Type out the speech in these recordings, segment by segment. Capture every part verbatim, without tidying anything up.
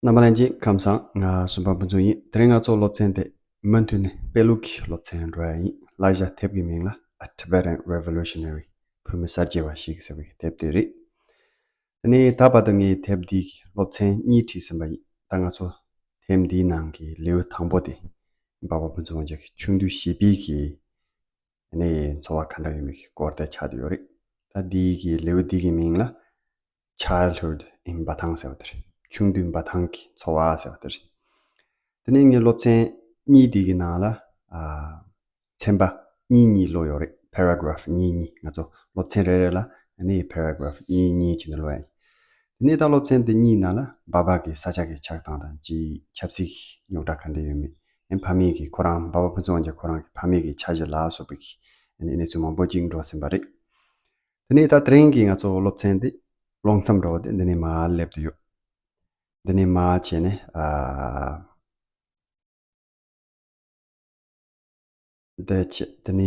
རྣམ་པ་ལྷན་རྒྱས་ཁམས་བཟང་། ང་སུམ་པ་ཕུན་ཚོགས་ཡིན། དེ་རིང་ང་ཚོ་སློབ་ཚན་དེ་མུ་མཐུད་ནས་དཔེ་ཀློག་གི་སློབ་ཚན་འགྲོ་ཡ་ཡིན། གླེང་བྱ་དེབ་ཀྱི་མིང་ལ་A Tibetan Revolutionary བོད་མི་གསར་བརྗེ་བ་ཞིག་ཟེར་བའི་དེབ་དེ་རེད། དེ་ནས་ད་བར་དུ་ངས་དེབ་འདིའི་སློབ་ཚན་གཉིས་ཁྲིད་ཟིན་པ་ཡིན། ད་ང་ཚོ་དེབ་འདིའི་ནང་གི་ལེའུ་དང་པོ་དེ་འབའ་པ་ཕུན་ཚོགས་དབང་རྒྱལ་གྱི་ཆུང་དུས་གཞིས་སྤོས་ཀྱི་ནས་འཚོ་བ་ག་འདྲ་ཡོད་མེད་ཀྱི་སྐོར་དེ་ཆགས་བསྡད་ཡོད་རེད། ད་འདིའི་གི་ལེའུ་འདི་གི་མིང་ལ་Childhood in Batang ཟེར་བ་དེ་རེད། ཆུང་དུས་འབའ་ཐང་གི་འཚོ་བ་ཟེར་བ་དེ་རེད། དེ་ནས་ངའི་སློབ་ཚན་གཉིས་དེ་གི་ནང་ལ་ཨ། ཚན་པ་གཉིས་གཉིས་ཀློག་ཡོད་རེད། Paragraph གཉིས་གཉིས། ང་ཚོ་སློབ་ཚན་རེ་རེ་ལ་ཨ་ནི་Paragraph གཉིས་གཉིས་བྱས་ནས་ཀློག་ཡ་ཡིན། དེ་ནས་ད་སློབ་ཚན་དེ་གཉིས་ནང་ལ་འབའ་པ་གི་ས་ཆ་གི་ཆགས་སྟངས་དང་ཅིའི་ཆབ་སྲིད་ཀྱི་རྙོག་དྲ་ག་འདྲ་ཡོད་མེད། ཨ་ནི་ཕ་མེས་ཀྱི་ཁོ་རང་འབའ་པ་ཕུན་ཚོགས་དབང་རྒྱལ་ཁོ་རང་གི་ཕ་མེས་ཀྱི་འཆར་གཞི་ལ་སོགས་པའི་གི་ཨ་ནི་གནས་ཚུལ་མང་པོ་ཅིག་འགྲོ་ཟིན་པ་རེད། དེ་ནས་ད་དེ་རིང་གི་ང་ཚོ་སློབ་ཚན་འདི་ཀློག་མཚམས་འདྲ་བོ་དེ་འདི་ནས་མར་སླེབས་བསྡད་ཡོད། འདི་ནས་མར་བྱས་ནས་ཨ། འདི་བྱས་དེ་ནས་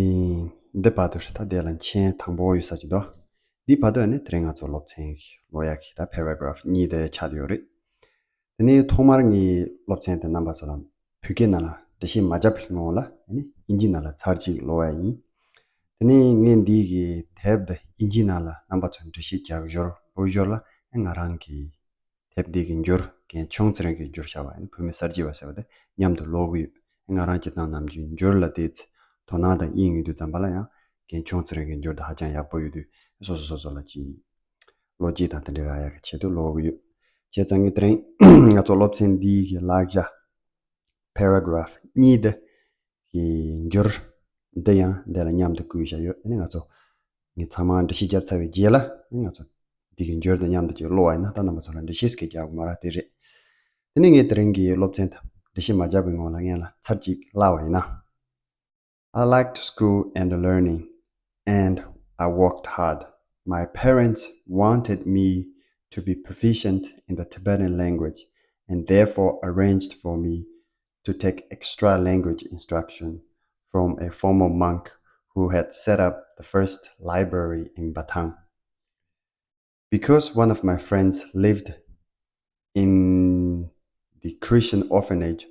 འདི་བར་དུ་རེད། ད་དེ་ལ་མཆན་དང་པོ་ཡོད་ས་ཅིག་འདུག་འདི་བར་དུ་ནི་དེ་རིང་ང་ཚོ་སློབ་ཚན་ཀློག་ཡག་གི་ད་Paragraph གཉིས་དེ་ཆགས་བསྡད་ཡོད་རེད། དེ་ནས་ཐོག་མར་ངས་སློབ་ཚན་དེ་རྣམ་པ་ཚོ་ལ་བོད་སྐད་ནང་ལ་འགྲེལ་བཤད་མ་བརྒྱབ་པའི་སྔོན་ལ་ཨ་ནི་དབྱིན་ཇི་ནང་ལ་ཚར་གཅིག་ཀློག་ཡ་ཡིན། དེ་ནས་ངས་འདི་གི་དེབ་འདི་དབྱིན་ཇི་ནང་ལ་རྣམ་པ་ཚོར་འགྲེལ་བཤད་རྒྱག་ཞོར་ཀློག་ཞོར་ལ་ཨ་ང་རང་གི་དེབ་འདི་གི་འགྱུར་རྒན་ཆུང་ཚེ་རིང་གིས་བསྒྱུར་བཞག་པ་ཨ་ནི་བོད་མི་གསར་བརྗེ་བ་ཟེར་བ་དེ་མཉམ་དུ་ཀློག་གི་ཡོད། ང་རང་སྤྱིར་བཏང་ནམ་རྒྱུན་འགྱུར་ལ་བལྟས་ཚེ་དོ་སྣང་དང་དབྱིངས་ཡོད་དུས་ཙམ་པ་ལ་ཡང་རྒན་ཆུང་ཚེ་རིང་གི་འགྱུར་དེ་ཧ་ཅང་ཡག་པོ་ཡོད་དུས་སོ་སོ་སོ་སོ་ལ་ཅིག་བློ་སྐྱེད་དང་དེ་འདྲ་རག་ཡག་གི་ཆེད་དུ་ཀློག་གི་ཡོད། བྱས་ཙང་ངས་དེ་རིང་ང་ཚོ་སློབ་ཚན་འདིའི་གི་ཀློག་བྱ་Paragraph གཉིས་འདི་གི་འགྱུར་འདི་ཡང་འདི་ལ་མཉམ་དུ་བཀོད་བཞག་ཡོད། ཨ་ནི་ང་ཚོ་ངས་ཚང་མ་འགྲེལ་བཤད་བརྒྱབ་ཚར་བའི་རྗེས་ལ་ཨ་ནི་ང་ཚོ་འདི་གི་འགྱུར་དང་མཉམ་དུ་ཅིག་ཀློག་པ་ཡིན་ན་ད་རྣམ་པ་ཚོ་ལ་འགྲེལ་བཤད་ཟེར་རྒྱག་དགོས་མ་རེད། དེ་རེད། དེ་ནས་ངས་དེ་རིང་གི་སློབ་ཚན་དང་འགྲེལ་བཤད་མ་བརྒྱབ་པའི་སྔོན་ལ་སྔོན་ལ་ཚར་གཅིག་ཀློག་པ་ཡིན་ན། I liked school and learning, and I worked hard. My parents wanted me to be proficient in the Tibetan language and therefore arranged for me to take extra language instruction from a former monk who had set up the first library in Batang. Because one of my friends lived in the Christian orphanage,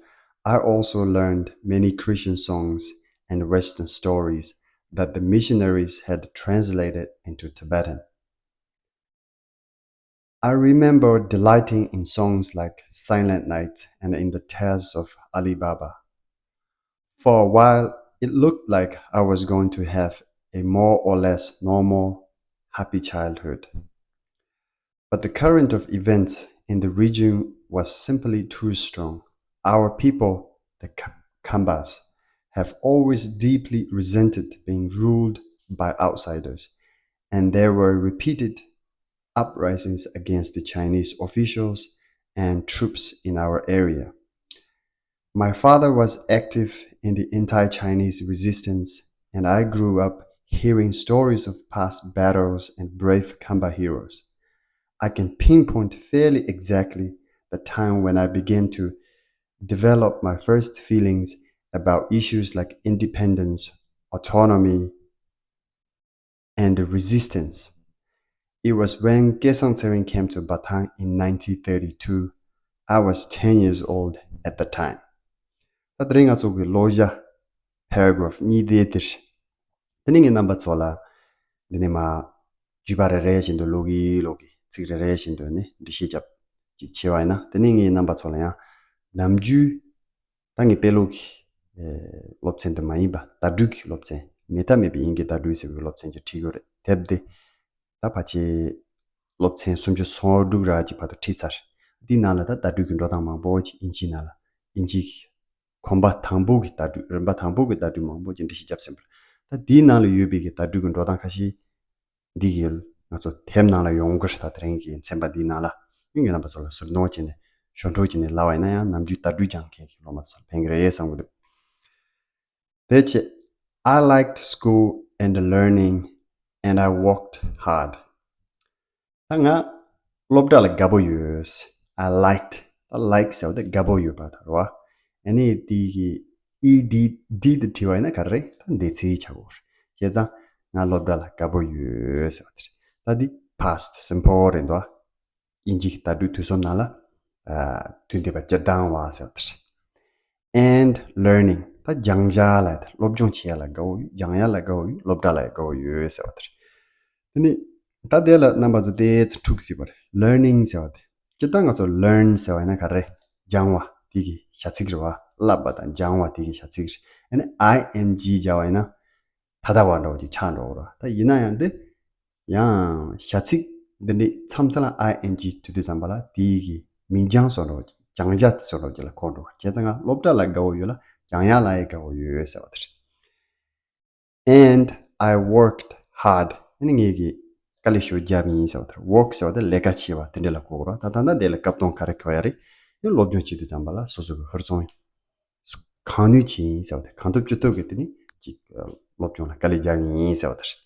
I also learned many Christian songs and Western stories that the missionaries had translated into Tibetan. I remember delighting in songs like Silent Night and in the tales of Ali Baba. For a while, it looked like I was going to have a more or less normal, happy childhood. But the current of events in the region was simply too strong. Our people, the Khambas, have always deeply resented being ruled by outsiders, and there were repeated uprisings against the Chinese officials and troops in our area. My father was active in the anti Chinese resistance, and I grew up hearing stories of past battles and brave Khamba heroes. I can pinpoint fairly exactly the time when I began to develop my first feelings about issues like independence, autonomy, and resistance. It was when Kesang Tsering came to Batang in nineteen thirty-two. I was ten years old at the time. ད་དེ་རིང་ང་ཚོ་གི་ཀློག་བྱ་paragraph གཉིས་དེ་དེར། དེ་ནི་ངས་རྣམ་པ་ཚོ་ལ་འདི་ནས་མ་བརྗོད་པ་རེ་རེ་བཞིན་དུ་ཀློག་གི་ཀློག་གི་ཚིག་རེ་རེ་བཞིན་དུ་ནི་འགྲེལ་བཤད་རྒྱབ་ཅིག་བྱས་པ་ཡིན་ན། དེ་ནི་ངས་རྣམ་པ་ཚོ་ལ་ཡང་ནམ་རྒྱུན་ད་ངས་དཔེ་ཀློག་གི་ཨེ་སློབ་ཚན་དུ་མ་ཡིན་པ་བརྡ་སྤྲོད་ཀྱི་སློབ་ཚན། མེད་ཐབས་མེད་པའི་དབྱིན་སྐད་བརྡ་སྤྲོད་ཟེར་བའི་སློབ་ཚན་ཅིག་ཁྲིད་ཀྱི་ཡོད་རེད། དེབ་འདི་ད་ཕལ་ཆེར་སློབ་ཚན་སུམ་ཅུ་སོ་དྲུག་ར་ཅིག་བར་དུ་ཁྲིད་ཚར། འདིའི་ནང་ལ་ད་བརྡ་སྤྲོད་ཀྱི་འགྲོ་སྟངས་མང་པོ་ཅིག་དབྱིན་ཇིའི་ནང་ལ་དབྱིན་ཇིའི་གོམ་པ་དང་པོ་གི་བརྡ་སྤྲོད་རིམ་པ་དང་པོ་གི་བརྡ་སྤྲོད་མང་པོ་ཅིག་འགྲེལ་བཤད་བརྒྱབ་ཟིན་པ་རེད། ད་འདིའི་ནང་ལ་ཡོད་པའི་གི་བརྡ་སྤྲོད་ཀྱི་འགྲོ་སྟངས་ཁ་ཤས་འདི་གི་ང་ཚོ་དེབ་ནང་ལ་ཡོང་གི་རེད། ད་དེ་རིང་གི་ཚན་པ་འདིའི་ནང་ལ་ཡིན་གྱི་རྣམ་པ་ཚོ་ལ་ཟུར་འདོན་བྱས་ནས་ཞོར་འཕྲོ་བྱས་ནས་ལབ་པ་ཡིན་ན་ཡང་ནམ་རྒྱུན་བརྡ་སྤྲོད་སྦྱང་མཁན་གྱི་སློབ་མ་ཚོ་ལ་ཕན་གྱི་རེད་བསམ་གྱི་འདུག་དེ་བྱས། I liked school and learning, and I worked hard. ད་ང་སློབ་གྲྭ་ལ་དགའ་པོ་ཡོད། I liked. ད་like ཟེར་བ་དེ་དགའ་པོ་ཡོད་པ་དང་རེད་བ། ཨ་ནི་དེ་གི་ed དེ་བྲིས་པ་ཡིན་ན་ག་རེ་རེད། ད་འདས་ཚིག་ཆགས་ཀྱི་ཡོད་རེད། བྱས་ཙང་ང་སློབ་གྲྭ་ལ་དགའ་པོ་ཡོད་ཟེར་བ་དེ་རེད། ད་འདི་past simple རེད་འདུག་དབྱིན་ཇི་གི་བརྡ་སྤྲོད་དུས་གསུམ་ནང་ལ་ ཨ་དུས་འདས་པ་སྤྱིར་བཏང་བ་ཟེར་བ་དེ་རེད། And learning. ད་སྦྱང་བྱ་ལ་ཡོད། སློབ་སྦྱོང་བྱེད་ཡ་ལ་དགའ་བོ་ཡོད། སྦྱང་ཡ་ལ་དགའ་བོ་ཡོད། སློབ་གྲྭ་ལ་ཡང་དགའ་བོ་ཡོད་ཟེར་བ་དེ་རེད། དེ་ནི་ད་དེ་ལ་རྣམ་པ་ཚོ་དེ་ཚོ་འཁྲུག་སྲིད་པ་རེད། Learning ཟེར་བ་དེ། སྤྱིར་བཏང་ང་ཚོ་learn ཟེར་བ་ཡིན་ན་ག་རེ། སྦྱང་བ་དེ་གི་བྱ་ཚིག་རེད་བ། བསླབ་པ་དང་སྦྱང་བ་དེ་གི་བྱ་ཚིག་རེད། ཨ་ནི་I N G སྦྱར་བ་ཡིན་ན་ད་ལྟ་བ་འདྲ་བོ་ཅིག་ཆགས་འགྲོ་གི་རེད་བ། ད་ཡིན་ན་ཡང་དེ། ཡང་བྱ་ཚིག་འདི་འདྲའི་མཚམས་མཚམས་ལ་I N G འབྲི་དུས་ཙམ་པ་ལ་དེའི་གི་མིང་རྐྱང་བཟོ་འདྲ་བོ་ཅིག་སྦྱང་བྱ་དེ་བཟོ་འདྲ་བོ་ཅིག་ལ་གོ་འགྲོ། བྱས་ཙང་ང་སློབ་གྲྭ་ལ་དགའ་བོ་ཡོད་ལ་སྦྱང་ཡ་ལ་ཡང་དགའ་བོ་ཡོད་ཟེར་བ་དེ་རེད། And I worked hard. ཨ་ནི་ངས་ཀྱི་དཀའ་ལས་ཞེ་པོ་བརྒྱབ་ཡིན་ཟེར་བ་དེ་རེད། Work ཟེར་བ་དེ་ལས་ཀ་བྱེད་པ་དེ་འདྲ་ལ་གོ་གི་རེད། ད་ད་ལྟ་དེ་ལ་སྐབས་དོན་ག་རེ་གོ་ཡ་རེད། ཡང་སློབ་སྦྱོང་བྱེད་དུས་ཙམ་པ་ལ་སོ་སོ་གི་ཧུར་བརྩོན་གང་ནུས་བྱེད་ཡིན་ཟེར་བ་དེ། གང་ཐུབ་ཅི་ཐུབ་ཀྱིས་དེ་ནི་ཅིག་སློབ་སྦྱོང་ལ་དཀའ་ལས་རྒྱག་ཡིན་ཟེར་བ་དེ་རེད།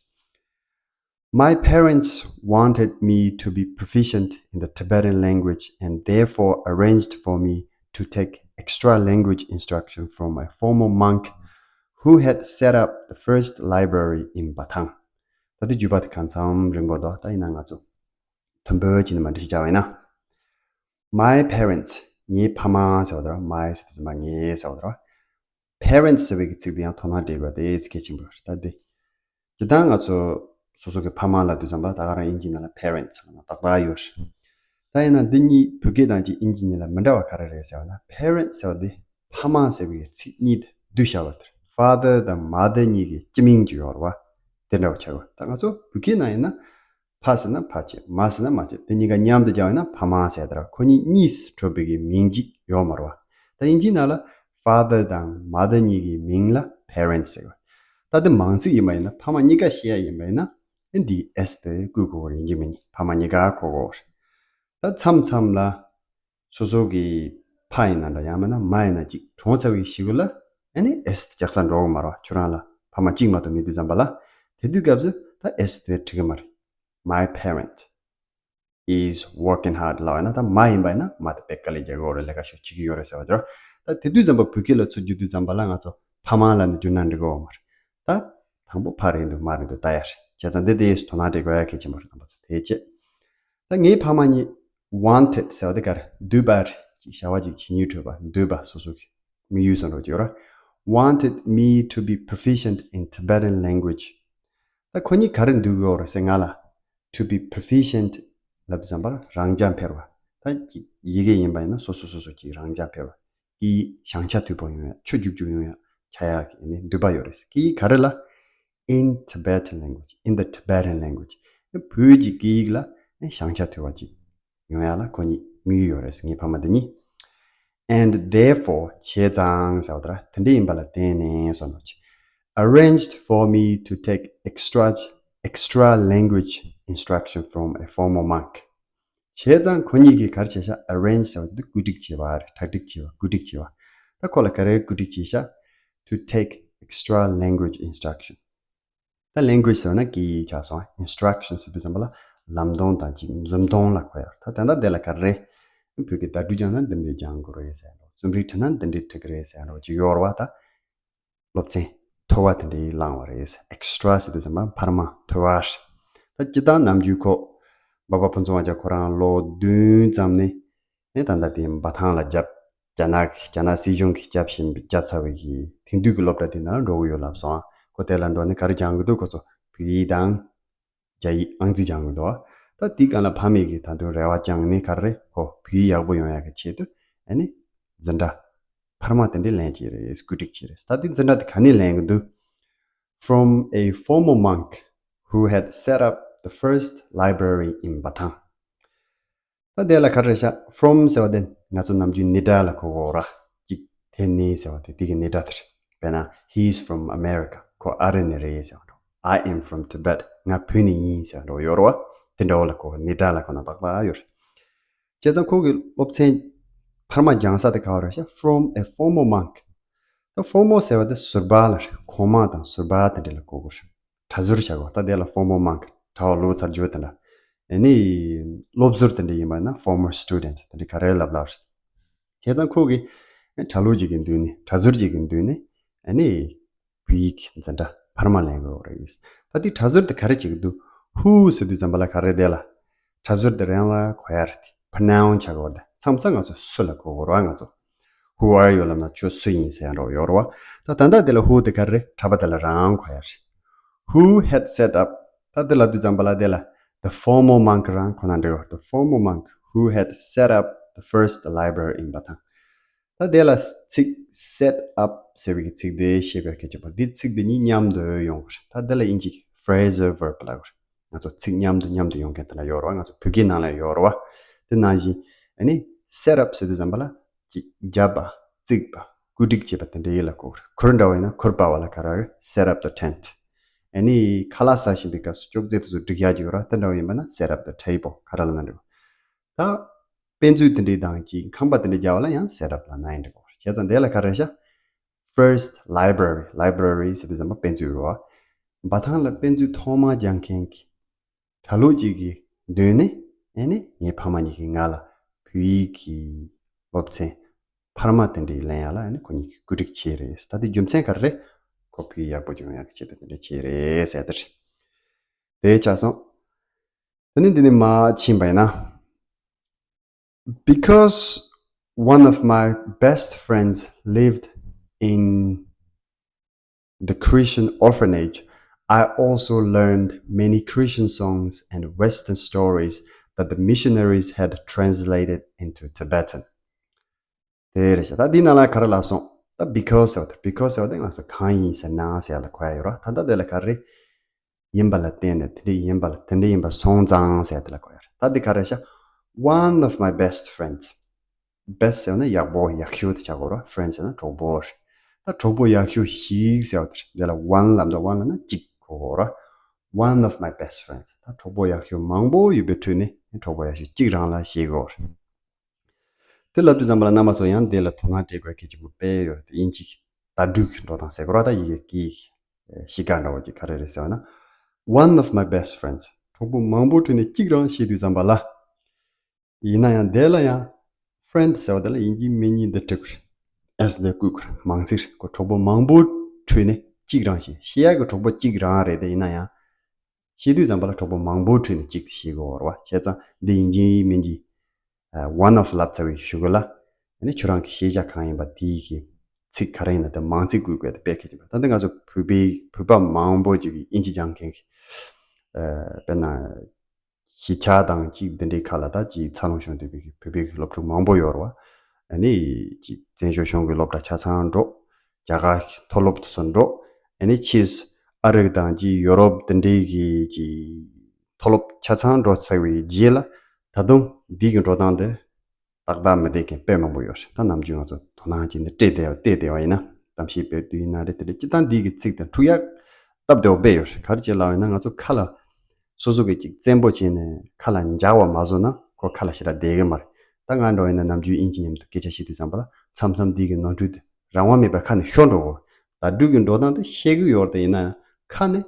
My parents wanted me to be proficient in the Tibetan language and therefore arranged for me to take extra language instruction from a former monk who had set up the first library in Bathang. ད་དེ་བརྗོད་པ་དེ་གང་འཚམ་རིང་པོ་འདུག་ད་ཡིན་ན་ང་ཚོ་མཐུན་པོ་བྱས་ནས་མར་འགྲེལ་བཤད་རྒྱག་པ་ཡིན་ན། My parents. ངའི་ཕ་མ་ཟེར་བ་དེ་རེད། My ཟེར་དུས་ཙམ་པ་ངའི་ཟེར་བ་དེ་རེད། Parents ཟེར་བའི་གི་ཚིག་དེ་ཡང་དོ་སྣང་སྤྲད་དགོས་པ་དེ་གལ་ཆེན་པོ་རེད། ད་དེ་སྤྱིར་བཏང་ང་ཚོ་སོ་སོ་གི་ཕ་མ་ལབ་དུས་ཙམ་པ་ད་ག་རང་དབྱིན་ཇི་ནང་ལ་parents ཟེར་བ་ན་ཏག་ཏག་ཡོད་རེད། ད་ཡིན་ན་འདི་གཉིས་བོད་སྐད་དང་ཅིག་དབྱིན་ཇི་གཉིས་ལ་མི་འདྲ་བ་ག་རེ་རེད་ཟེར་བ་ན། Parents ཟེར་བ་དེ་ཕ་མ་ཟེར་བའི་གི་ཚིག་གཉིས་དེ་བསྡུས་བཞག་པ་དེ་རེད། Father དང་mother གཉིས་ཀྱི་སྤྱི་མིང་ཅིག་ཡོད་རེད་བ། དེ་འདྲ་བ་ཆགས་པ། ད་ང་ཚོ་བོད་སྐད་ནང་ཡིན་ན། ཕ་ཟེར་ན་ཕ་བྱས། མ་ཟེར་ན་མ་བྱས། དེ་གཉིས་ཀ་མཉམ་དུ་སྦྱར་བ་ཡིན་ན་ཕ་མ་ཟེར་ཡ་དེ་རེད། ཁོ་གཉིས་གཉིས་སུ་གྲུབ་པའི་གི་མིང་གཅིག་ཡོད་མ་རེད་བ། ད་དབྱིན་ཇིའི་ནང་ལ་father དང་mother གཉིས་ཀྱི་མིང་ལ་parents ཟེར་བ། ད་དེ་མང་ཚིག་ཡིན་པ་ཡིན་ན། ཕ་མ་གཉིས་ཀ་བཤད་ཡ་ཡིན་པ་ཡིན་ན། ཨེ་འདི་S དེ་བཀོལ་དགོས་རེད། དབྱིན་ཇི་མི་གཉིས་ཕ་མ་གཉིས་ཀ་གོ་དགོས་རེད། ད་མཚམས་མཚམས་ལ་སོ་སོ་གི་ཕ་ཡིན་ན་འདྲ། ཡང་མིན་ན་མ་ཡིན་ན་ཅིག་གྲོངས་ཚར་བའི་གཞུག་གུ་ལ་ཨ་ནི་S རྒྱག་ས་འགྲོ་གི་མ་རེད། ཁྱོད་རང་ལ་ཕ་མ་གཅིག་མ་གཏོགས་མེད་དུས་ཙམ་པ་ལ། དེ་དུས་སྐབས་སུ་ད་S དེ་འབྲི་གི་མ་རེད། My parent is working hard ལབ་ཡིན་ན། ད་མ་ཡིན་པ་ཡིན་ན་མ་དེ་དཔེ་དཀའ་ལས་རྒྱག་གི་ཡོད་རེད། ལས་ཀ་ཞེ་པོ་བྱེད་ཀྱི་ཡོད་རེད་ཟེར་བ་དེ་རེད། ད་དེ་དུས་ཙམ་པ་བོད་སྐད་ལ་ཚུར་བསྒྱུར་དུས་ཙམ་པ་ལ་ང་ཚོ་ཕ་མ་ལབ་ནས་བསྒྱུར་ན་འགྲིག་གི་ཡོད་མ་རེད། ད་དང་པོ་ཕ་རེད་འདུག་མ་རེད་འདུག་ལྟ་ཡ་རེད། བྱས་ཙང་འདི་དེ་དོ་སྣང་སྤྲད་དགོས་ཡ་གལ་ཆེན་པོ་རེད། རྣམ་པ་ཚོ་དེ་བྱས། ད་ངའི་ཕ་མ་གཉིས། Wanted ཟེར་བ་དེ་ག་རེ། འདོད་པ་རེད། ཅིག་བྱ་བ་ཅིག་བྱེད་སྙིང་འདོད་པ། འདོད་པ། སོ་སོ་གི་དམིགས་ཡུལ་བཟོ་འདྲ་ཅིག་ཡོད་ར། Wanted me to be proficient in Tibetan language. ད་ཁོ་གཉིས་ག་རེ་འདོད་ཀྱི་ཡོད་རེད་ཟེར་ན་ལ། To be proficient ལབ་ཙམ་པར་རང་རྐྱ་འཕེར་བ། ད་ཅིག་ཡི་གེ་ཡིན་པ་ཡིན་ན་སོ་སོ་སོ་སོ་ཅིག་རང་རྐྱ་འཕེར་བ། ཀྱི་བྱང་ཆ་དོད་པོ་ཡོང་ཡ། ཆོས་རྒྱུག་རྒྱུག་ཡོང་ཡ་ཆ་ཡ་གི་ནི་འདོད་པ་ཡོད་རེད། ཀྱི་ག་རེ་ལ། In Tibetan language. In the Tibetan language. བོད་ཀྱི་སྐད་ཡིག་ལ་བྱང་ཆ་དོད་པ་ཅིག་ཡོང་ཡ་ལ་ཁོ་གཉིས་དམིགས་ཡུལ་ཡོད་རེད། ངའི་ཕ་མ་འདི་གཉིས། And therefore བྱས་ཙང་ཟེར་བ་དེ་ར། དེ་འདྲ་ཡིན་པ་ལ་བརྟེན་ནས་སོ་ནོ་ཆེ། Arranged for me to take extra extra language instruction from a former monk. བྱས་ཙང་ཁོ་གཉིས་ཀྱིས་ག་རེ་བྱས་ཤག arrange ཟེར་བ་དེ་བཀོད་སྒྲིག་བྱས་པ་རེད། གྲ་སྒྲིག་བྱས་པ། བཀོད་སྒྲིག་བྱས་པ། ད་ཁོ་ལ་ག་རེ་བཀོད་སྒྲིག་བྱས་ཤག to take extra language instruction. ད་language ཟེར་ན་སྐད་ཡིག་ཆགས་སོང་། Instruction ཟེར་དུས་ཙམ་པ་ལ་ལམ་སྟོན་དང་ཅིག་འཛུམ་སྟོན་ལ་གོ་ཡ། ད་དེ་འདྲ་དེ་ལ་ག་རེ། བོད་ཀྱི་བརྡ་སྤྲོད་སྦྱང་ན་འདི་འདྲས་སྦྱང་དགོས་རེད་ཟེར་ཡ་འདྲ། རྩོམ་རིག་འབྲི་ན་འདི་འདྲས་འབྲི་གི་རེད་ཟེར་ཡ་འདྲ་ཅིག་ཡོད་རེད་བ། ད་སློབ་ཚན་མཐོ་བ་དེ་འདྲས་བླངས་པ་རེད། Extra ཟེར་དུས་ཙམ་པ་འཕར་མ་མཐོ་བ་རེད། ད་སྤྱིར་བཏང་ནམ་རྒྱུན་ཁོ་འབའ་པ་ཕུན་ཚོགས་དབང་རྒྱལ་ཁོ་རང་ལོ་བདུན་ཙམ་ནས། ཨེ་ད་ལྟ་དེ་འབའ་ཐང་ལ་བརྒྱབ། རྒྱ་ནག་གི་རྒྱ་ནག་སྲིད་གཞུང་གིས་བརྒྱབ་བཞིན་བརྒྱབ་ཚར་བའི་གི་དེང་དུས་ཀྱི་སློབ་གྲྭ་དེ་ནང་འགྲོ་གི་ཡོད་ལབ་སོང་ཨ། ཁོ་དེ་ལ་འགྲོ་ནས་ག་རེ་སྦྱང་གི་འདུག་ཁོ་ཚོ་བོད་ཡིག་དང་རྒྱ་ཡིག་ཨང་རྩིས་སྦྱང་གི་འདུག་ད་དེའི་སྒང་ལ་ཕ་མས་གི་ད་དུང་རེ་བ་བཅངས་ནས་ག་རེ་ཁོ་བོད་ཡིག་ཡག་པོ་ཡོང་ཡག་གི་ཆེད་དུ་ཨ་ནི་འཛིན་གྲྭ་འཕར་མ་དེ་འདྲས་ལེན་གྱི་རེད། བཀོད་སྒྲིག་བྱས་རེད། ད་དེ་འཛིན་གྲྭ་དེ་ག་ནས་ལེན་གི་འདུག From a former monk who had set up the first library in Bathang. ད་དེ་ལ་ག་རེ་རེད་ཤག From ཟེར་བ་དེ་ང་ཚོ་ནམ་རྒྱུན་ནི་ཏྲ་ལ་གོ་གོ་ར། ཅིག་དེ་ནི་ཟེར་བ་དེ་དེ་གི་ནི་ཏྲ་དེ་རེད། དཔེར་ན། He is from America. ཁོ་ཨ་རི་ནས་རེད་ཟེར་བ་འདྲ། I am from Tibet. ང་བོད་ནས་ཡིན་ཟེར་བ་འདྲ་ཡོད་རེད་བ། དེ་འདྲ་བོ་ལ་གོ་ནི་ཏྲ་ལ་གོ་ན་ཏག་ཏག་ཡོད་རེད། བྱས་ཙང་ཁོ་གི་སློབ་ཚན་འཕར་མ་སྦྱང་ས་དེ་ག་བ་རེད་ཤག From a former monk. ད་former ཟེར་བ་དེ་ཟུར་པ་ལ་རེད། གོང་མ་དང་ཟུར་པ་དེ་འདྲ་ལ་གོ་གོ་རེད། གྲྭ་ཟུར་བྱ་དགོས། ད་དེ་ལ་former monk གྲྭ་བ་ལོ་ཚར་རྒྱུ་དེ་འདྲ། ཨ་ནི་སློབ་ཟུར་དེ་འདྲ་ཡིན་པ་ན་former student དེ་འདྲ་ག་རེ་ལབ་ལབ་རེད། བྱས་ཙང་ཁོ་གིས་གྲྭ་ལོ་ཅིག་གི་མདུན་ནས་གྲྭ་ཟུར་ཅིག་གི་མདུན་ནས་ཨ་ནི་བོད་ཡིག་འཛིན་གྲྭ་འཕར་མ་ལེན་དགོས་རེད། ད་དེ་གྲྭ་ཟུར་དེ་ག་རེ་བྱེད་ཀྱི་འདུག Who ཟེར་དུས་ཙམ་པ་ལ་ག་རེ་དེ་ལ་གྲྭ་ཟུར་དེ་རང་ལ་གོ་ཡ་རེད། Pronoun བྱ་དགོས་རེད། མཚམས་མཚམས་ང་ཚོ་སུ་ལབ་དགོས་རེད་བ། ང་ཚོ Who are you ལབ་ན་ཁྱོད་སུ་ཡིན་ཟེར་ཡ་འདྲ་བོ་ཡོད་རེད་བ། ད་ད་ལྟ་དེ་ལ་who དེ་ག་རེ་རེད། གྲྭ་པ་དེ་ལ་རང་གོ་ཡ་རེད། Who had set up? ད་དེ་ལབ་དུས་ཙམ་པ་ལ་དེ་ལ་the former monk རང་ཁོ་ན་འདྲ་བོ། The former monk who had set up the first library in Bathang. ད་དེ་ལ་ཚིག་set up ཟེར་བའི་ཚིག་དེ་ཤེས་དགོས་གལ་ཆེན་པོ། འདི་ཚིག་འདི་གཉིས་མཉམ་དུ་ཡོང་གི་རེད། ད་དེ་ལ་དབྱིན་ཇི་phrasal verb ལབ་དགོས་རེད། ང་ཚོ་ཚིག་མཉམ་དུ་མཉམ་དུ་ཡོང་མཁན་དེ་འདྲ་ཡོད་རེད་བ། ང་ཚོ་བོད་སྐད་ནང་ལ་ཡོད་རེད་བ། དེ་ནང་བཞིན་ཨ་ནི་set up ཟེར་དུས་ཙམ་པ་ལ་ཅིག་བརྒྱབ་པ། བརྩིགས་པ། བཀོད་སྒྲིག་བྱས་པ་དེ་འདྲ་ཡིན་ལབ་དགོས་རེད། གུར་འདྲ་བ་ཡིན་ན་གུར་པ་བ་ལ་ག་རེ་རེད། Set up the tent. ཨ་ནི་ཁ་ལག་ཟ་བཞིན་པའི་སྐབས་སུ་ཅོག་ཙེ་དེ་ཚོ་སྒྲིག་ཡག་ཅིག་ཡོད་རེད་བ། དེ་འདྲ་བ་ཡིན་པ་ན་set up the table ག་རེ་ལབ་ན་འགྲིག་གི་རེད། ད་དཔེ་མཛོད་དེ་འདྲའི་དང་ཅིག་ཁང་པ་དེ་འདྲ་རྒྱག་པ་ལ་ཡང་set up ལབ་ན་ཡང་འགྲིག་གི་རེད། བྱས་ཙང་དེ་ལ་ག་རེ་ཤག First library. Library ཟེར་དུས་ཙམ་པ་དཔེ་མཛོད་རེད་བ། འབའ་ཐང་ལ་དཔེ་མཛོད་ཐོག་མ་རྒྱག་མཁན་གྱི་གྲྭ་ལོག་ཅིག་གི་མདུན་ནས་ཨ་ནི་ངའི་ཕ་མ་གཉིས་ཀྱིས་ང་ལ་བོད་ཡིག་གི་སློབ་ཚན་འཕར་མ་དེ་འདྲའི་ལེན་ཡག་ལ་ཨ་ནི་ཁོ་གཉིས་ཀྱིས་བཀོད་སྒྲིག་བྱས་རེད། ད་དེ་རྒྱུ་མཚན་ག་རེ་རེད། ཁོ་བོད་ཡིག་ཡག་པོ་སྦྱོང་ཡག་གི་ཆེད་དུ་དེ་འདྲ་བྱས་རེད་ཟེར་དེ་རེད། དེ་ཆགས་སོང་། དེ་ནས་འདི་ནས་མར་ཕྱིན་པ་ཡིན་ན། Because one of my best friends lived in the Christian orphanage, I also learned many Christian songs and Western stories that the missionaries had translated into Tibetan. དེ་རེད་ཤག་ད་འདི་ནང་ལ་ག་རེ་ལབ་སོང་། ད་because ཟེར་བ་དེ། Because ཟེར་བ་དེ་ང་ཚོ་གང་ཡིན་ཟེར་ན་ཟེར་ཡག་ལ་གོ་ཡག་ཡོད་རེད་བ། ད་ལྟ་དེ་ལ་ག་རེ་ཡིན་པ་ལ་བརྟེན་ནས། དེ་འདྲ་ཡིན་པ་ལ། དེ་འདྲ་ཡིན་པ་སོང་ཙང་ཟེར་ཡག་དེ་ལ་གོ་ཡག་རེད། ད་འདི་ག་རེ་ཤག One of my best friends. Best ཟེར་བ་ན་ཡག་པོ་ཡག་ཤོས་དེ་ཆགས་དགོས་རེད་བ། Friend ཟེར་ན་གྲོགས་པོ་རེད། ད་གྲོགས་པོ་ཡག་ཤོས་ཤིག་ཟེར་བ་དེ་རེད། འདི་ལ་one ལབ་ན། one ལབ་ན་གཅིག་གོ་དགོས་རེད་བ། One of my best friends. ད་གྲོགས་པོ་ཡག་ཤོས་མང་པོ་ཡོད་པའི་ཁྲོད་ནས་གྲོགས་པོ་ཡག་ཤོས་གཅིག་རང་ལ་བཤད་དགོས་རེད། དེ་ལབ་དུས་ཙམ་པ་ལ་རྣམ་པ་ཚོ་ཡང་དེ་ལ་དོ་སྣང་སྤྲད་དགོས་གལ་ཆེན་པོ་དཔེ་ཡོད་རེད། དབྱིན་ཇི་གི་དར་སྦྲུལ་གྱི་འགྲོ་སྟངས་ཟེར་དགོས་རེད་བ། ད་ཡི་གེ་གི་གཤིས་ཀ་འདྲ་བོ་ཅིག་ག་རེ་རེད་ཟེར་བ་ན། One of my best friends. གྲོགས་པོ་མང་པོ་ཁྲོད་ནས་གཅིག་རང་ཞེས་དུས་ཙམ་པ་ལ། ཡིན་ན་ཡང་དེ་ལ་ཡང་friend ཟེར་བ་དེ་ལ་དབྱིན་ཇིའི་མིང་གཉིས་འདི་བྲིས་དགོས་རེད། S འདི་བཀོད་དགོས་རེད། མང་ཚིག་རེད། ཁོ་གྲོགས་པོ་མང་པོ་ཁྲོད་ནས་གཅིག་རང་ཞེས། བཤད་ཡག་གི་གྲོགས་པོ་གཅིག་རང་རེད། དེ་ཡིན་ན་ཡང་བཤད་དུས་ཙམ་པ་ལ་གྲོགས་པོ་མང་པོ་ཁྲོད་ནས་གཅིག་དེ་བཤད་དགོས་རེད་བ། བྱས་ཙང་འདི་དབྱིན་ཇིའི་མིང་གི་ཨ་one of ལབ་ཚར་བའི་གཞུག་གུ་ལ། ཨ་ནི་ཁྱོད་རང་གི་ཤེས་བྱ་གང་ཡིན་པ་དེའི་གི་ཚིག་ག་རེ་ཡིན་ན་དེ་མང་ཚིག་བཀོད་དགོས་དེ་དཔེ་གལ་ཆེན་པོ། ད་ལྟ་ང་ཚོ་བོད་པའི་བོད་པ་མང་པོ་ཅིག་གིས་དབྱིན་ཇི་སྦྱང་མཁན་གྱི་ཨ་དཔེར་ན་གཞིས་ཆགས་དང་ཅིག་འདི་འདྲའི་ཁ་ལ་ད་ཅིག་འཚར་ལོངས་བྱུང་བསྡད་པའི་གི་བོད་པའི་གི་སློབ་ཕྲུག་མང་པོ་ཡོད་རེད་བ། ཨ་ནི་ཅིག་བཙན་བྱོལ་གཞུང་གི་སློབ་གྲྭ་ཆ་ཚང་འགྲོ། རྒྱ་གར་གྱི་མཐོ་སློབ་དེ་ཚོ་འགྲོ། ཨ་ནི་ཕྱིས་སུ་ཨ་རི་དང་ཅིག་ཡོ་རོབ་དེ་འདྲའི་གི་ཅིག་མཐོ་སློབ་ཆ་ཚང་འགྲོ་ཚར་བའི་རྗེས་ལ་ད་དུང་འདི་གི་འགྲོ་སྟངས་དེ་ཏག་ཏག་མི་བསྡད་མཁན་དཔེ་མང་པོ་ཡོད་རེད། ད་ནམ་རྒྱུན་ང་ཚོ་དོ་སྣང་བྱས་ནས་བལྟས་བསྡད་བལྟས་བསྡད་པ་ཡིན་ན། གཏམ་བཤད་སྤེལ་དུས་ཡིན་ན་རེད། དེ་འདྲ་སྤྱིར་བཏང་འདི་གི་ཚིག་དང་འཁྲུག་ཡག་སྟབས་བདེ་བོ་དཔེ་ཡོད་རེད། ག་རེ་བྱས་ལབ་ཡིན་ན་ང་ཚོ་ཁ་ལ་སོ་སོ་གི་ཅིག་བཙན་པོ་བྱས་ནས་ཁ་ལ་འཇགས་པ་མ་བཟོ་ན་ཁོ་ཁ་ལ་ཞེ་དྲག་བསྡད་གི་མ་རེད། ད་ང་འདྲ་བ་ཡིན་ན་ནམ་རྒྱུན་དབྱིན་ཇི་མཉམ་དུ་སྐད་ཆ་བཤད་དུས་ཙམ་པ་ལ་མཚམས་མཚམས་འདི་གི་ནོར་འཁྲུལ་དེ་རང་དབང་མེད་པའི་ཁ་ནས་ཤོར་འགྲོ་གི། ད་དྲུག་གི་འགྲོ་སྟངས་དེ་ཤེས་ཀྱི་ཡོད་རེད། ཡིན་ན་ཡང་ཁ་ནས་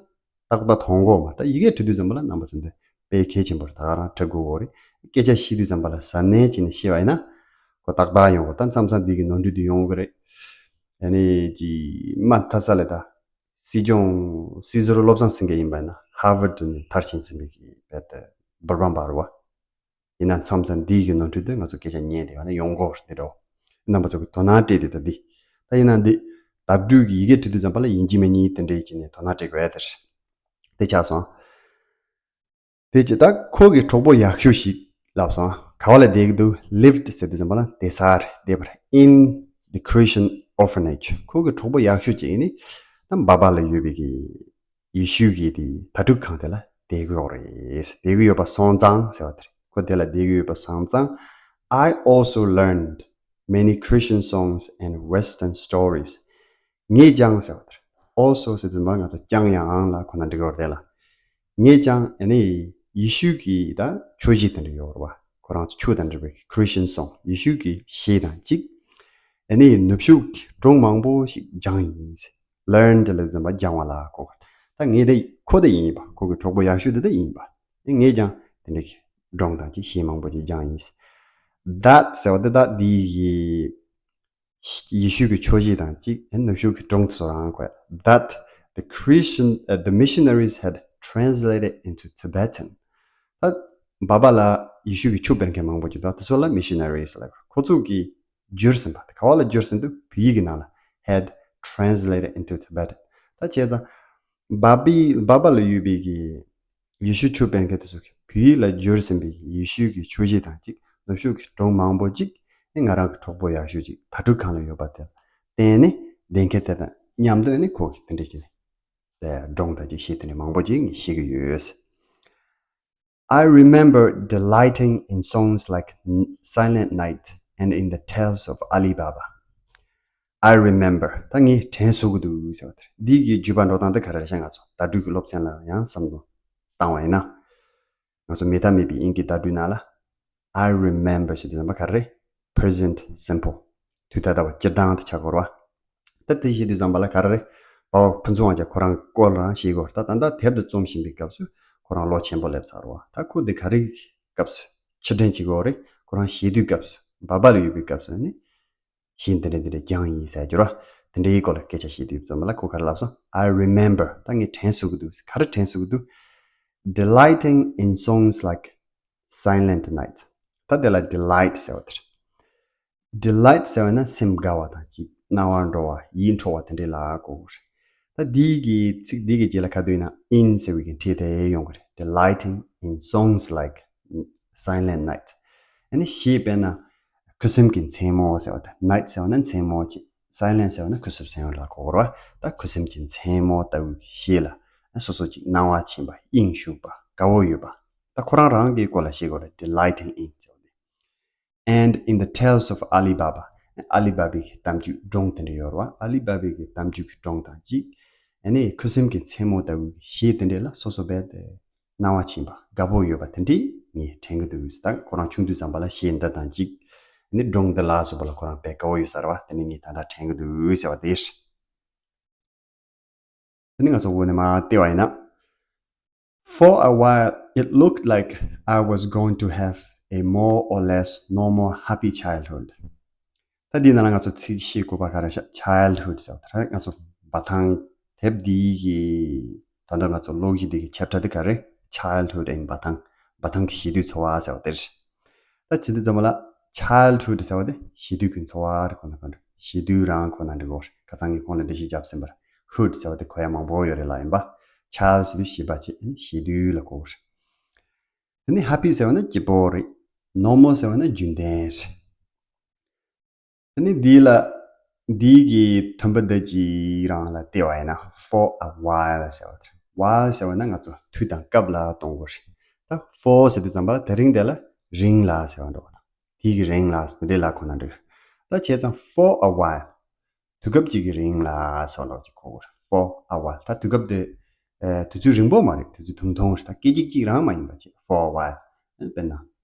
ཏག་ཏག་མཐོང་གི་ཡོད་མ་རེད། ད་ཡི་གེ་འབྲི་དུས་ཙམ་པ་ལ་རྣམ་པ་ཚོ་འདི་དཔེ་གལ་ཆེན་པོ་རེད། ད་ག་རང་འབྲི་དགོས་ཀྱི་རེད། སྐད་ཆ་བཤད་དུས་ཙམ་པ་ལ་གཟབ་ནན་བྱས་ནས་བཤད་པ་ཡིན་ན་ཁོ་ཏག་ཏག་ཡོང་གི་རེད། ད་མཚམས་མཚམས་འདི་གི་ནོར་འཁྲུལ་དེ་ཡོང་གི་རེད། ཨ་ནི་ཅིག་མ་མཐའ་ས་ལ་ད་སྲིད་སྐྱོང་སྲིད་ཟུར་བློ་བཟང་སེང་གེ་ཡིན་པ་ཡིན་ན་ཧར་ཝར་ཌི་ནས་མཐར་ཕྱིན་ཟིན་པའི་གི་བེད་དེ་བོར་བམ་པ་རུ་བ། ཡིན་ན་མཚམས་མཚམས་འདི་གི་ནོར་འཁྲུལ་དེ་ང་ཚོ་སྐད་ཆ་ཉན་བསྡད་པ་ན་ཡོང་གི་རེད་དོ། རྣམ་པ་ཚོ་གི་དོ་སྣང་སྤྲད་དེ། ད་འདི་ད་ཡིན་ན་འདི་བརྡ་སྤྲོད་ཀྱི་ཡི་གེ་འབྲི་དུས་ཙམ་པ་ལ་ཡིན་གཅིག་མིན་གཉིས་དེ་འདྲའི་བྱས་ནས་དོ་སྣང་སྤྲད་དགོས་ཡ་དེ་རེད། དེ་ཆགས་སོང་། དེ་ཅི་ད་ཁོ་གི་གྲོགས་པོ་ཡག་ཤོས་ཤིག་ལབ་སོང་། ག་བ་ལ་བསྡད་ཀྱི་འདུག Lived ཟེར་དུས་ཙམ་པ་ལ་བསྡད་ས་རེད། བསྡད་པ་རེད། In the Christian orphanage. ཁོ་གི་གྲོགས་པོ་ཡག་ཤོས་ཅིག་ནི་ད་འབའ་པ་ལ་ཡོད་པའི་གི་ཡེ་ཤུ་གི་དེ་དྭ་ཕྲུག་ཁང་དེ་ལ་བསྡད་ཀྱི་ཡོད་རེད། བསྡད་ཀྱི་ཡོད་པ་སོང་ཙང་ཟེར་བ་དེ་རེད། ཁོ་དེ་ལ་བསྡད་ཀྱི་ཡོད་པ་སོང་ཙང་། I also learned many Christian songs and Western stories. ངས་ཀྱང་ཟེར་བ་དེ་རེད། Also ཟེར་དུས་མ་ང་ཚོ་ཀྱང་ཡང་ལ་ཁོ་ན་འགྲིག་གི་ཡོད་རེད་ལ། ངས་ཀྱང་ཨ་ནི་ཡེ་ཤུ་གི་ད་ཆོས་གཞས་དེ་འདྲ་ཡོད་རེད་བ། ཁོ་རང་ཚོ་ཆོས་དང་འབྲེལ་བའི་Christian song ཡེ་ཤུ་གི་གཞས་དང་གཅིག་ཨ་ནི་ནུབ་ཕྱོགས་ཀྱི་སྒྲུང་མང་པོ་ཞིག་སྦྱངས་ཡིན་ཟེར། Learned ལབ་ཙམ་པ་སྦྱང་བ་ལ་གོ། ད་ངས་དེ་ཁོ་དེ་ཡིན་པ། ཁོ་གི་གྲོགས་པོ་ཡག་ཤོས་དེ་དེ་ཡིན་པ། ངས་ཀྱང་དེ་འདྲའི་སྒྲུང་དང་གཅིག་གཞས་མང་པོ་ཅིག་སྦྱངས་ཡིན་ཟེར། That ཟེར་བ་དེ་ད་འདི་ཡི་ཡེ་ཤུ་གི་ཆོས་གཞས་དང་གཅིག་ཨ་ནི་ནུབ་ཕྱོགས་ཀྱི་སྒྲུང་དེ་ཚོ་རང་གོ། That the Christian, uh, the missionaries had translated into Tibetan. ད་འབའ་པ་ལ་ ཡེ་ཤུ་གི་ཆོས་སྤེལ་མཁན་མང་པོ་ཅིག་འདུག་དེ་ཚོ་ལ་missionaries་ལབ། ཁོ་ཚོ་གིས་བསྒྱུར་ཟིན་པ། ག་བ་ལ་བསྒྱུར་ཟིན་འདུག་བོད་ཡིག་གི་ནང་ལ། Had translated into Tibetan། ད་བྱས་ཙང་བྷ་བི་བྷ་བ་ལ་ཡོད་པའི་གི་ཡེ་ཤུ་ཆོས་སྤེལ་མཁན་དེ་ཚོ་གིས་བོད་ཡིག་ལ་བསྒྱུར་ཟིན་པའི་ཡེ་ཤུ་གི་ཆོས་གཞི་དང་གཅིག་ནུབ་ཕྱོགས་ཀྱི་སྒྲུང་མང་པོ་གཅིག་ཨེ་ང་རང་གི་གྲོགས་པོ་ཡག་ཤོས་གཅིག་དྭ་ཕྲུག་སྒང་ལ་ཡོད་པ་དེ་ལ་བརྟེན་ནས་བསྡད་མཁན་དེ་དང་མཉམ་དུ་ཨེ་ནི་ཁོ་གིས་དེ་འདྲ་བྱས་ནས་སྒྲུང་དང་གཅིག་བཤད་དེ་ནས་མང་པོ་གཅིག་ངས་ཤེས་ཀྱི་ཡོད། I remember delighting in songs like N- Silent Night and in the tales of Ali Baba. I remember. ད་ངས་དྲན་གསོ་གི་འདུག་ཟེར་བ་དེ་རེད། འདི་གི་བརྒྱུད་པ་འགྲོ་སྟངས་དེ་ག་རེ་རེད་ཤག་ང་ཚོ་བརྡ་སྤྲོད་ཀྱི་སློབ་ཚན་ལ་ཡང་བསམ་བློ་བཏང་བ་ཡིན་ན། ང་ཚོ་མེད་ཐབས་མེད་པའི་དབྱིན་སྐད་བརྡ་སྤྲོད་ནང་ལ། I remember ཞེས་དུས་ཙམ་པ་ག་རེ་རེད། Present simple། དུས་ད་ལྟ་བ་སྤྱིར་བཏང་དུ་ཆགས་དགོས་རེད་བ། ད་དེ་བཤད་དུས་ཙམ་པ་ལ་ག་རེ་རེད། བ་བ་ཕུན་ཚོགས་དབང་རྒྱལ་ཁོ་རང་སྐོར་རང་བཤད་དགོས་རེད། ད་ད་ལྟ་དེབ་དེ་རྩོམ་བཞིན་པའི་སྐབས་སུ་ཁོ་རང་ལོ་ཆེན་པོ་སླེབས་ཚར་བ། ད་ཁོ་འདི་ག་རེ་སྐབས་སུ་ཕྱིར་དྲན་བྱེད་དགོས་རེད། ཁོ་རང་བཤད་དུས་སྐབས་སུ་བ་བ་ལ་ཡོད་པའི་སྐབས་སུ་ནི་གཞས་འདི་འདྲ་འདི་འདྲ་རྒྱང་ཡིན་ཟེར་རྒྱུ་ར། དེ་འདྲའི་སྐོར་ལ་སྐད་ཆ་བཤད་དུས་ཙམ་པ་ལ་ཁོ་ག་རེ་ལབ་སོང་། I remember. ད་ངས་དྲན་གསོ་གི་འདུག་ག་རེ་དྲན་གསོ་གི་འདུག delighting in songs like Silent Night. ད་དེ་ལ་delight ཟེར་བ་དེ་རེད། delight ཟེར་བ་ན་སེམས་དགའ་བ་དང་གཅིག་སྣང་བ་འགྲོ་བ་ཡིད་འཕྲོག་པ་དེ་འདྲའི་ལ་གོ་གི་རེད། ད་འདི་གི་ཚིག་འདི་གི་རྗེས་ལ་ག་དུས་ན་in ཟེར་བའི་གི་ཕྲད་དེ་ཡོང་གི་རེད། delighting in songs like Silent Night. ཨ་ནི་གཞས་དཔེར་ན་ཁུ་སིམ་གྱི་མཚན་མོ་ཟེར་བ་དང་night ཟེར་བ་ན་མཚན་མོ་ཅིག Silent ཟེར་བ་ན་ཁུ་སིམ་མཚན་མོ་ལ་གོ་གི་རེད་བ། ད་ཁུ་སིམ་གྱི་མཚན་མོ་ལྟ་བུའི་གཞས་ལ་སོ་སོ་ཅིག་སྣང་བ་ཕྱིན་པ་དབྱིངས་ཞུགས་པ་དགའ་བོ་ཡོད་པ། ད་ཁོ་རང་རང་གི་སྐོར་ལ་བཤད་དགོས་རེད། delighting in ཟེར་བ་དེ། And in the tales of Ali Baba. ཨ་ལི་བྷ་བའི་གི་གཏམ་རྒྱུད་སྒྲུང་དེ་འདྲ་ཡོད་རེད་བ། ཨ་ལི་བྷ་བའི་གི་གཏམ་རྒྱུད་ཀྱི་སྒྲུང་དང་གཅིག་ཨ་ནི་ཁུ་སིམ་གྱི་མཚན་མོ་ལྟ་བུའི་གཞས་དེ་འདྲ་ལ་སོ་སོ་རྦད་དེ་སྣང་བ་ཕྱིན་པ་དགའ་པོ་ཡོད་པ་དེ་འདྲ་ངས་དྲན་གྱི་འདུག་ད་ཁོ་རང་ཆུང་དུས་ཙམ་པ་ལ་གཞས་འདི་དང་གཅིག་ཨ་ནི་སྒྲུང་འདི་ལ་སོགས་པ་ལ་ཁོ་རང་དཔེ་དགའ་བོ་ཡོད་ས་རེད་བ། དེ་ནི་ངས་ད་ལྟ་དྲན་གྱི་འདུག་ཟེར་བ་དེ་རེད། དེ་ནི་ང་ཚོ་འོག་ནས་མར་བལྟས་པ་ཡིན་ན། For a while, it looked like I was going to have a more or less normal happy childhood. ད་འདི་ནང་ལ་ང་ཚོ་ཚིག་ཤེས་དགོས་པ་ག་རེ་ཤག childhood ཟེར་བ་དེ་རེད། ང་ཚོ་འབའ་ཐང་དེབ་འདི་གི་ད་ལྟ་ང་ཚོ་ཀློག་གཞི་འདི་གི་chapter འདི་ག་རེ། childhood in འབའ་ཐང་། འབའ་ཐང་གི་གཞིས་སྡོད་འཚོ་བ་ཟེར་བ་དེ་རེད། ད་བྱེད་དུས་ཙམ་པ་ལ་childhood ཟེར་བ་དེ་གཞིས་སྡོད་ཀྱི་འཚོ་བ་རེད། ཁོ་ན་ཁོ་ན་གཞིས་སྡོད་རང་ཁོ་ན་འགྲིག་གོ། ཁ་སང་ངས་ཁོང་ལ་འགྲེལ་བཤད་བརྒྱབ་ཟིན་པར་hood ཟེར་བ་དེ་གོ་ཡ་མང་པོ་ཡོད་རེད་ལ། ཡིན་པ་child ཟེར་དུས་གཞིས་པ་བྱས་ཨ་ནི་གཞིས་སྡོད་ལ་གོ་གི་རེད། དེ་ནི་happy ཟེར་བ་ན་སྐྱིད་པོ་རེད། normal ཟེར་བ་ན་རྒྱུན་ལྡན་རེད། དེ་ནི་འདི་ལ། འདི་གི་ཐོན་པ་འདི་གཅིག་རང་ལ་བལྟས་པ་ཡིན་ན་for a while ཟེར་བ་དེ་རེད། while ཟེར་བ་ན་ང་ཚོ་དུས་དང་སྐབས་ལ་གཏོང་དགོས་རེད། ད་for ཟེར་དུས་ཙམ་པ་ལ་དེ་རིང་དེ་ལ་རིང་ལ་ཟེར་བ་འགྲོ་བ་དང་དེའི་གི་རིང་ལ་ཟེར་འདི་ལ་གོ་ན་འགྲིག་ད་བྱས་ཙང་for a while དུས་སྐབས་གཅིག་གི་རིང་ལ་ཟེར་བ་འགྲོ་གཅིག་གོ་དགོས་རེད། for a while ད་དུས་སྐབས་དེ་ཨ་དུས་ཚོད་རིང་པོ་མ་རེད། དུས་ཚོད་ཐུང་ཐུང་རེད། ད་སྐད་ཅིག་གཅིག་རང་མ་ཡིན་པ་ཅིག for a while དཔེར་ན།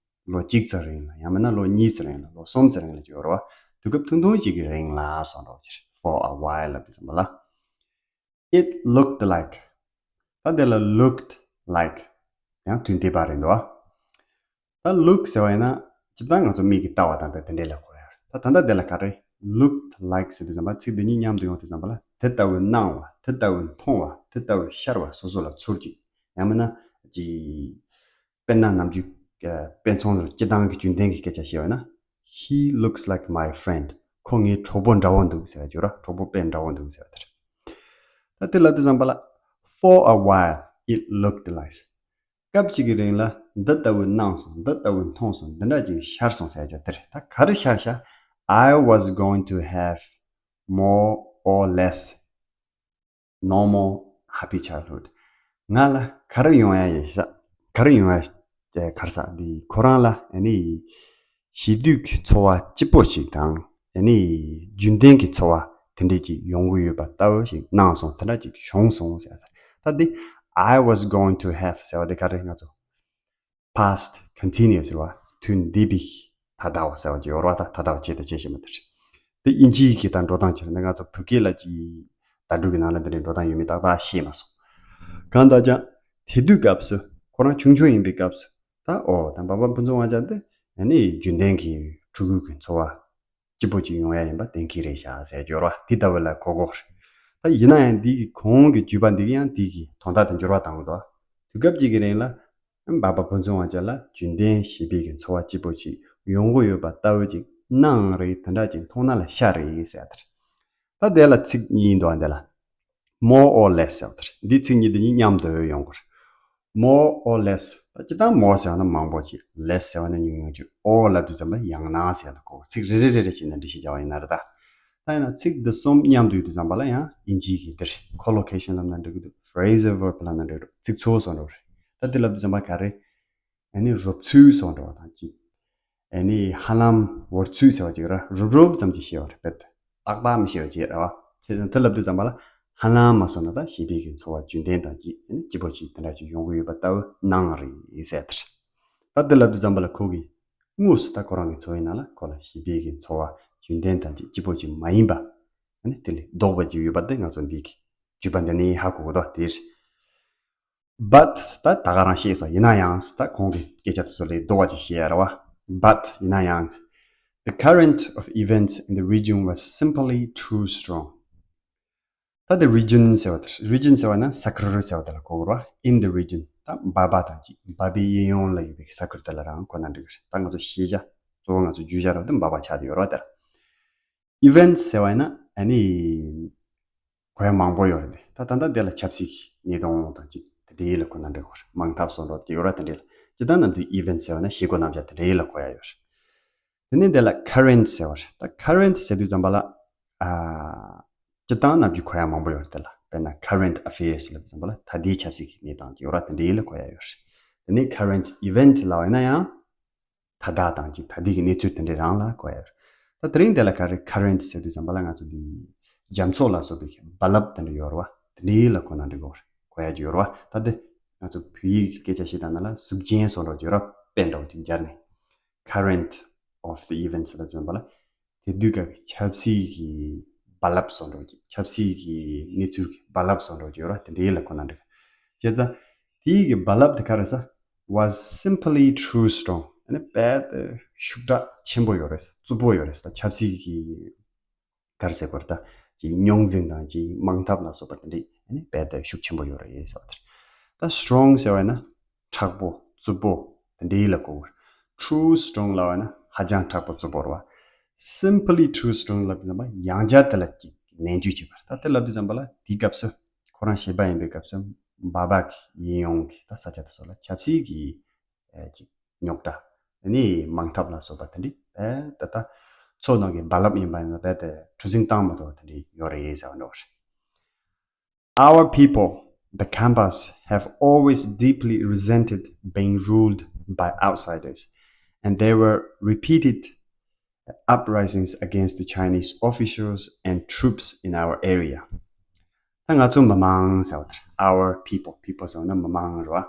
ལོ་གཅིག་ཙམ་རིང་ལ་ཡང་མིན་ན་ལོ་གཉིས་ཙམ་རིང་ལ་ལོ་གསུམ་ཙམ་རིང་ལ་བརྗོད་རོགས། དུས་སྐབས་ཐུང་ཐུང་ཅིག་གི་རིང་ལ་སོང་རོགས་ཕྱིར་for a while ལབ་དུས་ཙམ་པ་ལ། It looked like ད་དེ་ལ་looked like ཡང་དུས་འདས་པ་རེད་འདུག་ཨ། ད་look ཟེར་བ་ཡིན་ན་སྤྱིར་བཏང་ང་ཚོ་མིག་གིས་ལྟ་བ་དང་ད་དེ་འདྲས་ལ་གོ་ཡ་རེད། ད་ད་ལྟ་དེ་ལ་ག་རེ་looked like ཟེར་དུས་ཙམ་པ་ཚིག་འདི་གཉིས་མཉམ་དུ་ཡོང་དུས་ཙམ་པ་ལ་དེ་ལྟ་བུ་སྣང་བ་དེ་ལྟ་བུ་མཐོང་བ་དེ་ལྟ་བུ་ཤར་བ་སོ་སོ་ལ་ཚུར་ཅིག་ཡང་མིན་ན་ཅིག་དཔེར་ན་ནམ་རྒྱུན་ཨ་དཔེ་མཚོན་དུ་སྤྱིར་བཏང་གི་རྒྱུན་ལྡན་གྱི་སྐད་ཆ་བཤད་པ་ན། He looks like my friend. ཁོ་ངའི་གྲོགས་པོ་འདྲ་བོ་འདུག་ཟེར་བ་བརྗོད་ར། གྲོགས་པོ་དཔེ་འདྲ་བོ་འདུག་ཟེར་བ་དེ་རེད། ད་དེ་ལབ་དུས་ཙམ་པ་ལ། For a while, it looked like. སྐབས་གཅིག་གི་རིང་ལ་འདི་ལྟ་བུ་སྣང་སོང་། འདི་ལྟ་བུ་མཐོང་སོང་། འདི་འདྲ་ཅིག་ཤར་སོང་ཟེར་བ་བརྗོད་དེ་རེད། ད་ག་རེ་ཤར་ཤག I was going to have more or less normal happy childhood. ང་ལ་ག་རེ་ཡོང་ཡ་ཡིན་ས། ག་རེ་ཡོང་ཡ་ག་རེ་ས་འདི་ཁོ་རང་ལ་ཨ་ནི་གཞིས་སྡོད་ཀྱི་འཚོ་བ་སྐྱིད་པོ་ཞིག་དང་ཨ་ནི་རྒྱུན་ལྡན་གྱི་འཚོ་བ་དེ་འདྲས་ཅིག་ཡོང་གི་ཡོད་པ་ལྟ་བུ་ཞིག་སྣང་སོང་། དེ་འདྲ་ཅིག་བྱུང་སོང་ཟེར། ད་འདི་I was going to have ཟེར་བ་འདི་ག་རེ་ང་ཚོ past continuous ཟེར་བ་དུས་འདས་པའི་ད་ལྟ་བ་ཟེར་བ་ཅིག་ཡོད་རེད་བ། ད་ད་ལྟ་བ་བྱས་དང་བྱེད་བཞིན་པ་དེ་རེད། དེ་དབྱིན་ཇིའི་གི་ད་འགྲོ་སྟངས་བྱས་ན་ང་ཚོ་བོད་སྐད་ལ་ཅིག་བརྡ་སྤྲོད་ཀྱི་ནང་ལ་འདི་འདྲའི་འགྲོ་སྟངས་ཡོད་མེད་ཏག་ཏག་ཤེས་མ་སོང་། གང་ལྟར་ཀྱང་དེ་དུས་སྐབས་སུ་ཁོ་རང་ཆུང་ཆུང་ཡིན་པའི་སྐབས་སུ་ད་ཨོ་ད་འབའ་པ་ཕུན་ཚོགས་དབང་རྒྱལ་དེ་ཨ་ནི་རྒྱུན་ལྡན་གྱི་ཕྲུ་གུ་གི་འཚོ་བ་སྐྱིད་པོ་ཅིག་ཡོང་ཡ་ཡིན་པ་གཏན་འཁེལ་རེད་ཤག་ཟེར་འབྱོར་བ་འདི་ལྟ་བུ་ལ་གོ་གོ་རེད། ད་ཡིན་ན་ཡང་འདི་གི་གོང་གི་བརྒྱུད་པ་འདི་གི་ཡང་འདི་གི་དོན་དག་དེ་འབྱོར་བ་བཏང་གི་འདུག་དུས་སྐབས་གཅིག་གི་རིང་ལ་ འབད་པ་ཕུན་སུམ་དབང་ཅན་ལ་རྒྱུན་ལྡན་ཞི་བདེ་གི་འཚོ་བ་སྐྱིད་པོ་ཅིག་ཡོང་གི་ཡོད་པ་ལྟ་བུ་ཅིག་སྣང་རེད། དེ་འདྲ་ཅིག་མཐོང་ན་ལ་ཤ་རེད་ཟེར་ཡ་དེ་རེད། ད་དེ་ལ་ཚིག་གཉིས་འདུག་ཨ། འདི་ལ་more or less ཟེར་བ་དེ་རེད། འདི་ཚིག་གཉིས་འདི་གཉིས་མཉམ་དུ་ཡོང་དགོས་རེད། More or less. ད་སྤྱིར་བཏང་more ཟེར་བ་ན་མང་པོ་ཅིག less ཟེར་བ་ན་ཉུང་ཉུང་ཅིག or ལབ་དུས་ཙམ་པ་ཡང་ན་ཟེར་ལ་གོ། ཚིག་རེ་རེ་རེ་རེ་བྱས་ནས་འགྲེལ་བཤད་རྒྱག་པ་ཡིན་ན་རེད་ད། ད་ཡིན་ན་ཚིག་འདི་གསུམ་མཉམ་དུ་ཡོད་དུས་ཙམ་པ་ལ་ཡང་དབྱིན་ཇིའི་གི་འདིར་collocation ལབ་ན་འགྲིག་གི་འདུག phrasal verb ལབ་ན་འགྲིག་འདུག་ཚིག་ཚོགས་སོགས་འགྲོ་རེད། ད་འདི་ལབ་དུས་ཙམ་པ་ག་རེ། ཨ་ནི་རོབ་ཚུལ་སོགས་འགྲོ་བ་དང་གཅིག་ཨ་ནི་ཧ་ལམ་བོར་ཚུལ་ཟེར་བ་ཅིག་ར། རོབ་རོབ་ཙམ་ཅིག་བཤད་པ་རེད། དཔེ་ཏག་ཏག་མི་བཤད་པ་ཅིག་རེད་བ། བྱས་ཙང་དེ་ལབ་དུས་ཙམ་པ་ལ་ཧ་ལམ་མ་སོང་ན་ད་ཞི་བདེ་གི་འཚོ་བ་རྒྱུན་ལྡན་དང་གཅིག་ཨ་ནི་སྐྱིད་པོ་ཅིག་དེ་འདྲ་ཅིག་ཡོང་གི་ཡོད་པ་ལྟ་བུ་སྣང་རེད་ཟེར་དེ་རེད། ད་དེ་ལབ་དུས་ཙམ་པ་ལ་ཁོ་གིས་དངོས་སུ་ད་ཁོ་རང་གི་འཚོ་བའི་ནང་ལ་ཁོ་ལ་ཞི་བདེ་གི་འཚོ་བ་རྒྱུན་ལྡན་དང་གཅིག་སྐྱིད་པོ་ཅིག་མ་ཡིན་པ་ཨ་ནི་དེ་ལས་ལྡོག་པ་ཅིག་ཡོད་པ་དེ་ང་ཚོ་འདི་གི་བརྗོད་པ་འདི་ནས་ཧ་གོ་གི་འདུག་དེ་རེད། But ད་ད་ག་རང་བཤད་སོང་། ཡིན་ན་ཡང་ད་གོང་གི་སྐད་ཆ་དེ་ཚོ་ལས་ལྡོག་པ་ཅིག་བཤད་ཡ་རེད་བ། But ཡིན་ན་ཡང་། The current of events in the region was simply too strong. ད་the region ཟེར་བ་དེ་རེད། Region ཟེར་བ་ན་ས་ཁུལ་ཟེར་བ་དེ་ལ་གོ་དགོས་རེད་བ། In the region ད་འབབ་པ་དང་གཅིག་འབབ་པའི་གཡས་གཡོན་ལ་ཡོད་པའི་ས་ཁུལ་དེ་ལ་རང་གོ་ན་འགྲིག་གི་རེད། ད་ང་ཚོ་ཤེས་བྱ་གཙོ་བོ་ང་ཚོ་བརྗོད་བྱ་རེད་བ། དེ་འབབ་པ་ཆགས་བསྡད་ཡོད་རེད་བ། དེ་ལ་events ཟེར་བ་ཡིན་ན་ཨ་ནི། གོ་ཡ་མང་པོ་ཡོད་རེད་དེ། ད་ད་ལྟ་དེ་ལ་ཆབ་སྲིད་ཀྱི་གནས་སྟངས་དང་གཅིག་དེ་འདྲའི་ལ་གོ་ན་འགྲིག་གོ། དམག་འཐབ་སོགས་འགྲོ་དེ་ཡོད་ར། དེ་འདྲའི་ལ་སྤྱིར་བཏང་ནམ་དུས་event ཟེར་བ་ན་བྱེད་སྒོ་རྣམ་གཞག་དེ་འདྲའི་ལ་གོ་ཡ་ཡོད་རེད། དེ་ནས་དེ་ལ་current ཟེར་བ་རེད། ད་current ཟེར་དུས་ཙམ་པ་ལ་ཨ་སྤྱིར་བཏང་ནམ་རྒྱུན་གོ་ཡ་མང་པོ་ཡོད་རེད། དེ་ལ་དཔེར་ན་current affairs ལབ་དུས་ཙམ་པ་ལ་ད་ལྟའི་ཆབ་སྲིད་ཀྱི་གནས་སྟངས་ཡོད་ར། དེ་འདྲའི་ལ་གོ་ཡ་ཡོད་རེད། དེ་ནས་current event ལབ་ཡིན་ན་ཡང་། ད་ལྟ་དང་གཅིག་ད་ལྟའི་གི་གནས་ཚུལ་དེ་འདྲའི་རང་ལ་གོ་ཡ་ཡོད། ད་དེ་རིང་དེ་ལ་ག་རེ་current ཟེར་དུས་ཙམ་པ་ལ་ང་ཚོ་འདི་རྒྱ་མཚོ་ལ་སོགས་པའི་རྦ་རླབས་དེ་འདྲ་ཡོད་རེད་བ། དེ་འདྲའི་ལ་གོ་ན་འགྲིག་གོ་གོ་ཡ་ཅིག་ཡོད་རེད་བ། ད་དེ་ང་ཚོ་བོད་ཡིག་གི་སྐད་ཆ་བཤད་སྟངས་ནང་ལ་གཟུགས་ཅན་སོགས་འདྲ་ཅིག་ཡོད་རེད་བ། དཔེ་འདྲ་བོ་ཅིག་སྦྱར་ནས་current of the events ལ་ཙམ་པ་ལ། དེ་དུས་ཀ་གི་ཆབ་སྲིད་ཀྱི་རྦ་རླབས་སོགས་འདྲ་བོ་ཅིག་ཆབ་སྲིད་ཀྱི་གནས་ཚུལ་གྱི་རྦ་རླབས་སོགས་འདྲ་བོ་ཅིག་ཡོད་རེད་བ། དེ་འདྲའི་ལ་གོ་ན་འགྲིག་བྱས་ཙང་དེའི་གི་རྦ་རླབས་དེ་ག་རེ་ཟེར། Was simply too strong. ཨ་ནི་རྦད་དེ་ཤུགས་དྲག་ཆེན་པོ་ཡོད་རེད། རྩུབ་པོ་ཡོད་རེད། ད་ཆབ་སྲིད་ཀྱི་ག་རེ་ཟེར་དགོས་རེད། ད་ཅིག་རྙོག་འཛིང་དང་ཅིག་དམག་འཐབ་ལ་སོགས་པ་དེ་འདྲའི་ཨ་ནི་རྦད་དེ་ཤུགས་ཆེན་པོ་ཡོད་རེད་ཟེར་བ་དེ་རེད། ད་strong ཟེར་བ་ཡིན་ན་མཁྲེགས་པོ་རྩུབ་པོ་དེ་འདྲའི་ལ་གོ་དགོས་རེད། Too strong ལབ་པ་ཡིན་ན་ཧ་ཅང་མཁྲེགས་པོ་རྩུབ་པོ་རེད་བ། Simply too strong ལབ་དུས་ཙམ་པ་ཡང་བསྐྱར་དེ་ལ་ཅིག་ནན་བརྗོད་བྱེད་པ་རེད། ད་དེ་ལབ་དུས་ཙམ་པ་ལ་དེའི་སྐབས་སུ་ཁོ་རང་གཞན་པ་ཡིན་པའི་སྐབས་སུ་འབབ་པ་གི་གཡས་གཡོན་གྱི་ད་ས་ཆ་དེ་ཚོ་ལ་ཆབ་སྲིད་ཀྱི་ཨེ་ཅིག་རྙོག་དྲ་ཨ་ནི་དམག་འཐབ་ལ་སོགས་པ་དེ་འདྲའི་ཨེ་ད་ལྟ་མཚོ་ནང་གི་རྦ་རླབས་ཡིན་པ་ཡིན་ན་རྦད་དེ་གྲུ་གཟིངས་བཏང་མ་ཐུབ་པ་དེ་འདྲའི་ཡོད་རེད་ཟེར་བ་འདྲ་བོ་རེད། Our people, the Khambas, have always deeply resented being ruled by outsiders, and there were repeated uprisings against the Chinese officials and troops in our area. ད་ང་ཚོ་མི་མང་ཟེར་བ་དེ་རེད། Our people, people ཟེར་བ་ན་མི་མང་རེད་བ།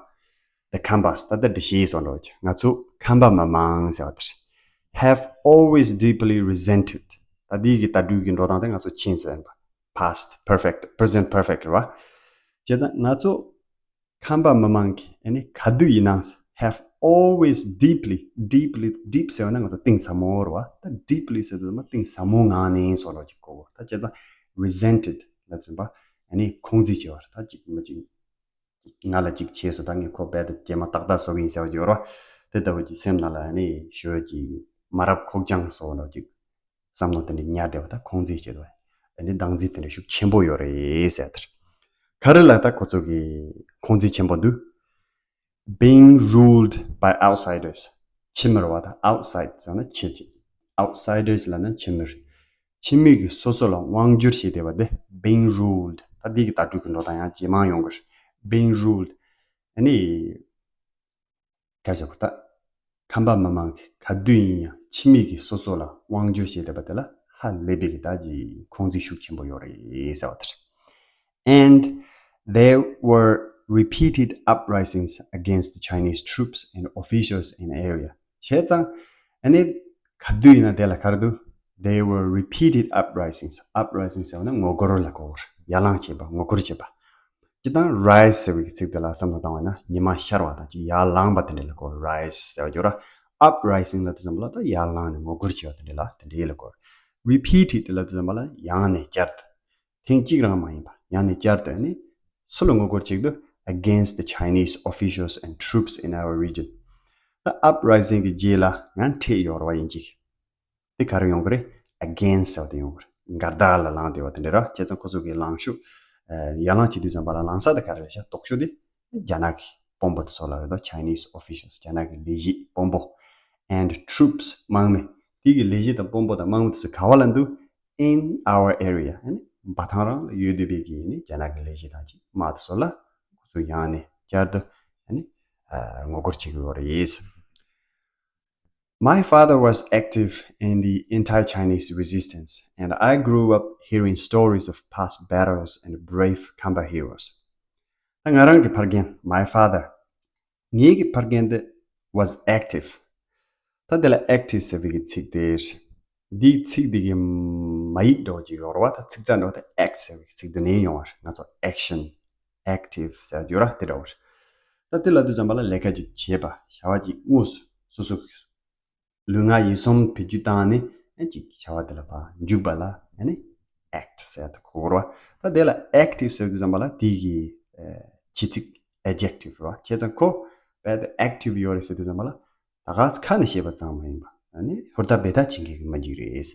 The Khambas, ད་ལྟ་འདི་ཤེས་སོང་འགྲོ་ཅིག་ང་ཚོ་ཁམས་པ་མི་མང་ཟེར་བ་དེ་རེད། Have always deeply resented. ད་འདི་གི་ད་སྒྲུག་གི་འགྲོ་སྟངས་དེ་ང་ཚོ་ཕྱིན་ཟེར་བ། Past perfect, present perfect རེད་བ། བྱས་ཙང་ང་ཚོ་ཁམས་པ་མི་མང་གིས་ཨ་ནི་ག་དུས་ཡིན་ནའང་have always deeply, deeply, deep ཟེར་བ་ན་ང་ཚོ་གཏིང་ཟབ་མོ་རེད་བ། ད་deeply ཟེར་དུས་མ་གཏིང་ཟབ་མོ་ངང་ནས་སོགས་ལོ་ཅིག་གོ་བོ། ད་བྱས་ཙང་resented ལ་ཚིམ་པ་ཨ་ནི་ཁོང་ཚིག་བྱས་བ་རེད། ད་ཅིག་མ་ཅིག་ང་ལ་ཅིག་བྱས་སོང་། ད་ངས་ཁོ་རྦད་དེ་སྐྱེས་མ་ཏག་ཏག་བཟོ་གི་ཡིན་ཟེར་བ་ཅིག་ཡོད་རེད་བ། དེ་ལྟ་བུ་ཅིག་སེམས་ནང་ལ་ཨ་ནི་ཞོལ་གྱི་མ་རབས་ཁོག་བཅངས་སོགས་ལོ་ཅིག་བསམ་བློ་དེ་འདྲ་ཉར་བསྡད་པ་ད་ཁོང་ཚིག་བྱེད་དོ། ཨ་ནི་སྡང་རྩིས་དེ་འདྲ་ཤུགས་ཆེན་པོ་ཡོད་རེད་ཟེར་དེར། ག་རེ་ལ་ད་ཁོ་ཚོ་གི་ཁོང་ཚིག་ཆེན་པོ་འདུག Being ruled by outsiders. ཕྱི་མི་རེད་བ། ད་outside ཟེར་ན་ཕྱི་ཅིག outsiders ལབ་ན་ཕྱི་མི་རེད། ཕྱི་མི་གིས་སོ་སོ་ལ་དབང་བསྒྱུར་བྱས་བསྡད་པ་དེ་being ruled. ད་འདི་གི་ད་སྒྲུག་གི་འགྲོ་སྟངས་ཡང་ཇེ་མང་ཡོང་གི་རེད། Being ruled. ཨ་ནི། ག་རེ་ཟེར་དགོས། ད་ཁམས་པ་མི་མང་གིས་ག་དུས་ཡིན་ཡང་ཕྱི་མི་གིས་སོ་སོ་ལ་དབང་བསྒྱུར་བྱས་བསྡད་པ་དེ་ལ་ཧ་ལས་པའི་གི་ད་ཀྱི་ཁོང་ཚིག་ཤུགས་ཆེན་པོ་ཡོད་རེད་ཟེར་བ་དེ་རེད། And there were repeated uprisings against the Chinese troops and officials in the area. བྱས་ཙང་ཨ་ནི་ག་དུས་ཡིན་ན་དེ་ལ་ག་རེ་འདུག There were repeated uprisings. Uprisings ཟེར་བ་ན་ངོ་རྒོལ་ལ་གོ་བར། ཡར་ལངས་བྱེད་པ། ངོ་རྒོལ་བྱེད་པ། སྤྱིར་བཏང་rise ཟེར་བའི་ཚིག་དེ་ལ་བསམ་བློ་བཏང་བ་ན་ཉི་མ་ཤར་བ་དང་ཅིག་ཡར་ལངས་པ་དེ་འདྲ་ལ་གོ། Rise ཟེར་བ་ཡོད་ར། Uprising ལབ་དུས་ཙམ་པ་ལ་ད་ཡར་ལངས་ནས་ངོ་རྒོལ་བྱེད་པ་དེ་འདྲ་ལ་དེ་འདྲའི་ལ་གོ། Repeated ལབ་དུས་ཙམ་པ་ལ་ཡང་ནས་བསྐྱར་དུ། ཐེངས་གཅིག་རང་མ་ཡིན་པ་ཡང་ནས་བསྐྱར་དུ་ནི་སུ་ལ་ངོ་རྒོལ་བྱེད་དུས། against the Chinese officials and troops in our region. ད་uprising གི་རྗེས་ལ་ང་འཕྲད་ཡོད་རེད་བ་ཡིན་གཅིག་དེ་ག་རེ་ཡོང་གི་རེད། against ཟེར་བ་དེ་ཡོང་གི་རེད། འགལ་ཟླ་ལ་ལངས་བསྡད་པ་དེ་འདྲ་ར། བྱས་ཙང་ཁོ་ཚོ་གི་ལངས་ཕྱོགས་ཡར་ལངས་བྱེད་དུས་ཙམ་པ་ལ་ལངས་ས་དེ་ག་རེ་རེད་ཤག་ལྟོགས་ཤོག་དེ་རྒྱ་ནག་གི་དཔོན་པོ་དེ་ཚོ་ལ་རེད་དོ། Chinese officials རྒྱ་ནག་གི་ལས་བྱེད་དཔོན་པོ། and troops དམག་མི། དེ་གི་ལས་བྱེད་དང་དཔོན་པོ་དང་དམག་མི་དེ་ཚོ་ག་བ་ལ་འདུག in our area ཨ་ནི་འབའ་ཐང་རང་ལ་ཡོད་བསྡད་པའི་གི་ཨ་ནི་རྒྱ་ནག་གི་ལས་བྱེད་དང་ཅིག་དམག་དེ་ཚོ་ལ་ཁོ་ཚོ་ཡང་ནས་བསྐྱར་དུ་ཨ་ནི་ངོ་རྒོལ་བྱེད་ཀྱི་ཡོད་རེད། My father was active in the anti-Chinese resistance, and I grew up hearing stories of past battles and brave Khampa heroes. ད་ང་རང་གི་ཕ་རྒན། My father ངའི་གི་ཕ་རྒན་དེ་was active. ད་དེ་ལ་active ཟེར་བའི་གི་ཚིག་དེ་རེད། འདིའི་ཚིག་འདི་གི་མ་ཡིག་འདྲ་བོ་ཅིག་ཡོད་རེད་བ། ད་ཚིག་རྩ་འདྲ་བོ་དེ་act ཟེར་བའི་གི་ཚིག་འདི་ནས་ཡོང་བ་རེད། ང་ཚོ་action active ཟེར་ཡོད་ར། དེ་འདྲ་བོ་རེད། ད་དེ་ལབ་དུས་ཙམ་པ་ལ་ལས་ཀ་ཅིག་བྱེད་པ། བྱ་བ་ཅིག་དངོས་སུ་སོ་སོ་ལུས་ངག་ཡིད་གསུམ་བེད་སྤྱོད་བཏང་ནས་ཨ་ཅིག་བྱ་བ་དེ་ལ་ཕར་འཇུག་པ་ལ་ཨ་ནི་act ཟེར་ཡ་དེ་གོ་དགོས་རེད་བ། ད་དེ་ལ་active ཟེར་དུས་ཙམ་པ་ལ་དེ་གི་ཨ་བྱེད་ཚིག་adjective རེད་བ། བྱས་ཙང་ཁོ་རྦད་དེ་active ཡོད་རེད་ཟེར་དུས་ཙམ་པ་ལ་ད་ག་ཁ་ནས་བཤད་པ་ཙམ་མ་ཡིན་པ་ཨ་ནི་ཧུར་ཐག་འབད་ཐག་བྱེད་མཁན་གྱི་མི་ཅིག་རེད།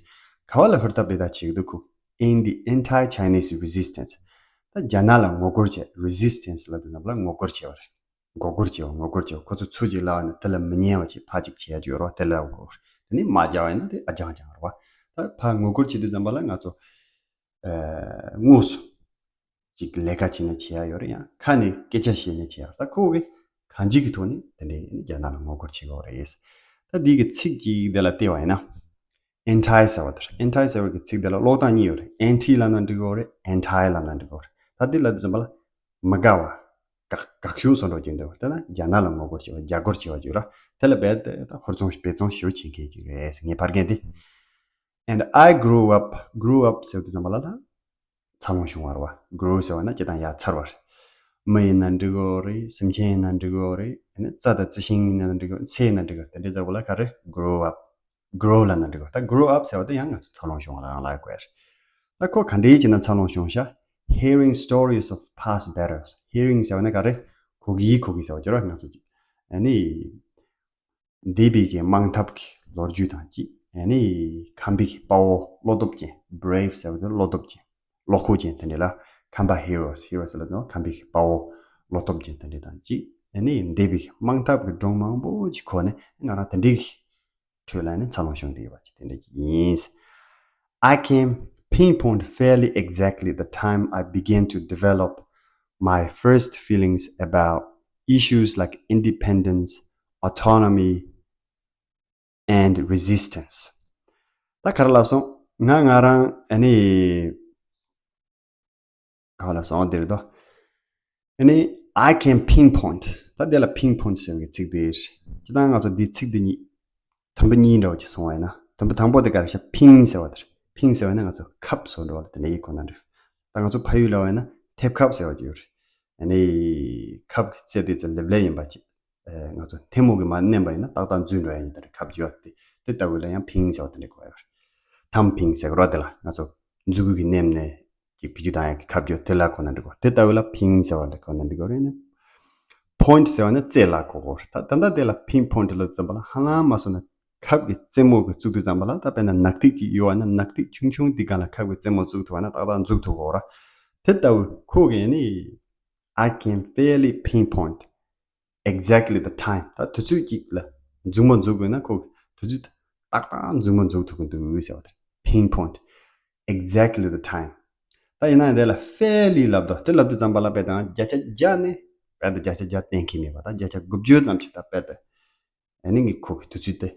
ག་བ་ལ་ཧུར་ཐག་འབད་ཐག་བྱེད་ཀྱི་འདུག་ཁོ། In the anti-Chinese resistance. ད་རྒྱ་ནག་ལ་ངོ་རྒོལ་བྱེད། Resistance ལབ་དུས་ཙམ་པ་ལ་ངོ་རྒོལ་བྱེད་པ་རེད། མགོ་སྐོར་བྱེད་པ། མགོ་སྐོར་བྱེད་པ། ཁོ་ཚོ་ཚུར་ཅིག་ལབ་པ་ན་དེ་ལ་མི་ཉན་པ་ཅིག་ཕར་ཅིག་བྱེད་ཡ་ཅིག་ཡོད་རེད་བ། དེ་ལབ་དགོས་རེད། དེ་ནས་མར་རྒྱག་པ་ཡིན་ན་དེ་ཨ་རྒྱང་རྒྱང་རེད་བ། ད་ཕར་ངོ་རྒོལ་བྱེད་དུས་ཙམ་པ་ལ་ང་ཚོ་ཨ་དངོས་སུ་ཅིག་ལས་ཀ་བྱས་ནས་བྱེད་ཡ་ཡོད་རེད། ཡང་ཁ་ནས་སྐད་ཆ་བཤད་ནས་བྱེད་ཡ་ཡོད་རེད། ད་ཁོ་གི་གང་ཅིའི་ཐོག་ནས་དེ་འདྲའི་རྒྱ་ནག་ལ་ངོ་རྒོལ་བྱེད་དགོས་རེད། ད་འདི་གི་ཚིག་ཅིག་དེ་ལ་བལྟས་པ་ཡིན་ན། Anti ཟེར་བ་དེ་རེད། Anti ཟེར་བ་གི་ཚིག་དེ་ལ་ཀློག་སྟངས་གཉིས་ཡོད་རེད། Anti ལབ་ན་འགྲིག་གི་རེད། Anti ལབ་ན་འགྲིག་གི་རེད། ད་འདི་ལབ་དུས་ཙམ་པ་ལ་མི་དགའ་བ། དགག་དགག་ཞུ་བཟོ་འདྲ་བྱེད་འདུག་དེ་ན་རྒྱ་ནག་ལ་ངོ་རྒོལ་བྱེད་པ། རྒྱ་སྒོར་བྱེད་པ་ཅིག་ར། དེ་ལ་རྦད་དེ་ད་ཧུར་བརྩོན་འབད་བརྩོན་ཞེ་པོ་བྱེད་མཁན་ཅིག་རེད། ངའི་ཕ་རྒན་དེ། And I grew up, grew up ཟེར་དུས་ཙམ་པ་ལ་ད་འཚར་ལོངས་བྱུང་བ་རེད་བ། Grow ཟེར་བ་ན་སྤྱིར་བཏང་ཡར་འཚར་བ་རེད། མི་ཡིན་ན་འགྲིག་གི་རེད། སེམས་ཅན་ཡིན་ན་འགྲིག་གི་རེད། ཨ་ནི་རྩྭ་དང་རྩི་ཤིང་ཡིན་ན་འགྲིག་གི་རེད། ཚལ་ཡིན་ན་འགྲིག་གི་རེད། དེ་འདྲའི་ལྟ་བུ་ལ་ག་རེ། Grow up, grow ལབ་ན་འགྲིག་གི་རེད། ད་grow up ཟེར་བ་དེ་ཡང་ང་ཚོ་འཚར་ལོངས་བྱུང་བ་ལ་ཡང་ལབ་དགོས་རེད། ད་ཁོ་ག་འདྲའི་བྱས་ན་འཚར་ལོངས་བྱུང་ཤག Hearing stories of past battles. Hearing ཟེར་བ་ན་ག་རེ། གོ་གི་གོ་གི་ཟེར་བ་ཅིག་རེད་བ། ང་ཚོ་ཅིག་ཨ་ནི་འདས་པའི་གི་དམག་འཐབ་ཀྱི་ལོ་རྒྱུས་དང་གཅིག་ཨ་ནི་ཁམས་པའི་གི་དཔའ་བོ་བློ་སྟོབས་ཅན། Brave ཟེར་བ་དེ་བློ་སྟོབས་ཅན། བློ་ཁོག་ཅན་དེ་འདྲ་ལ་Khampa heroes, heroes ལབ་ན་ཁམས་པའི་གི་དཔའ་བོ་བློ་སྟོབས་ཅན་དེ་འདྲ་དང་གཅིག་ཨ་ནི་འདས་པའི་གི་དམག་འཐབ་ཀྱི་སྒྲུང་མང་པོ་ཅིག་གོ་ནས་ང་རང་དེ་འདྲའི་གི་ཁྲོད་ལ་ནི་འཚར་ལོངས་བྱུང་བསྡད་ཡོད་པ་ཅིག་དེ་འདྲ་ཅིག་ཡིན། I can pinpoint fairly exactly the time I began to develop my first feelings about issues like independence, autonomy, and resistance. ད་ག་རེ་ལབ་སོང་། ང་ང་རང་ཨ་ནི་ག་རེ་ལབ་སོང་། འདིར་དོ། ཨ་ནི་I can pinpoint. ད་འདི་ལ་pinpoint ཟེར་བའི་ཚིག་འདི་རེད། སྤྱིར་བཏང་ང་ཚོ་འདི་ཚིག་འདི་གཉིས་དུམ་བུ་གཉིས་འདྲ་བོ་ཅིག་བཟུང་བ་ཡིན་ན། དུམ་བུ་དང་པོ་དེ་ག་རེ་ཤག pin ཟེར་བ་དེ་རེད། pin ཟེར་བ་ནི་ང་ཚོ་ཁབ་བཟོ་འདྲ་བ་ལ་དེ་འདྲ་ཡིག་གོ་ན་འདྲ། ད་ང་ཚོ་ཕ་ཡུལ་ལ་བ་ཡིན་ན་མཐེབ་ཁབ་ཟེར་བ་ཅིག་ཡོད་རེད། ཨ་ནི་ཁབ་ཀྱི་རྩེ་དེ་ཚོ་ལེབ་ལེབ་ཡིན་པ་ཅིག་ཨེ་ང་ཚོ་མཐེ་མོ་གིས་མར་མནན་པ་ཡིན་ན་ཏག་ཏག་འཛུལ་འགྲོ་ཡ་ཡིན། ད་རེས་ཁབ་ཀྱི་ཡོད་དེ། དེ་ལྟ་བུ་ལ་ཡང་pin ཟེར་བ་དེ་འདྲ་གོ་ཡ་རེད། thumb pin ཟེར་གི་རོ། དེ་ལ་ང་ཚོ་མཛུ་གུ་གིས་མནན་ནས་ཅིག་བེད་སྤྱོད་བཏང་ཡ་གི་ཁབ་ཀྱི་ཡོད་དེ་ལ་གོ་ན་འགྲིག་གོ། དེ་ལྟ་བུ་ལ་pin ཟེར་བ་ལ་གོ་ན་འགྲིག་གོ་རེད་ནི། point ཟེར་བ་ནི་རྩེ་ལ་གོ་གོ་རེད། ད་ད་ལྟ་དེ་ལ་pinpoint ལ་ཙམ་པ་ལ་ཧ་ལམ་མ་སོང་ན་ཁབ་ཀྱི་རྩེ་མོ་གི་བཙུགས་དུས་ཙམ་པ་ལ། ད་དཔེར་ན་ནག་ཐིག་ཅིག་ཡོད་བ་ན་ནག་ཐིག་ཆུང་ཆུང་འདི་སྒང་ལ་ཁབ་ཀྱི་རྩེ་མོ་བཙུགས་ཐུབ་བ་ན་ཏག་ཏག་འཛུགས་ཐུབ་གོ་ར། དེ་ལྟ་བུ་ཁོ་གིས་ནི། I can fairly pinpoint exactly the time. ད་དུས་ཚོད་ཅིག་ལ་མཛུབ་མོ་འཛུགས་དགོས་ན་ཁོ་དུས་ཚོད་ཏག་ཏག་མཛུབ་མོ་འཛུགས་ཐུབ་ཀྱི་འདུག་ཟེར་བ་དེ། pinpoint exactly the time. ད་ཡིན་ན་དེ་ལ་fairly ལབ་དོ། དེ་ལབ་དུས་ཙམ་པ་ལ་དཔེ་དང་བརྒྱ་ཆ་བརྒྱ་ནི་དཔེ་དང་བརྒྱ་ཆ་བརྒྱ་གཏན་འཁེལ་མེད་པ། ད་བརྒྱ་ཆ་དགུ་བཅུ་ཙམ་ཞིག་ད་དཔེ་དེ་ཨ་ནི་ངས་ཁོ་གི་དུས་ཚོད་དེ་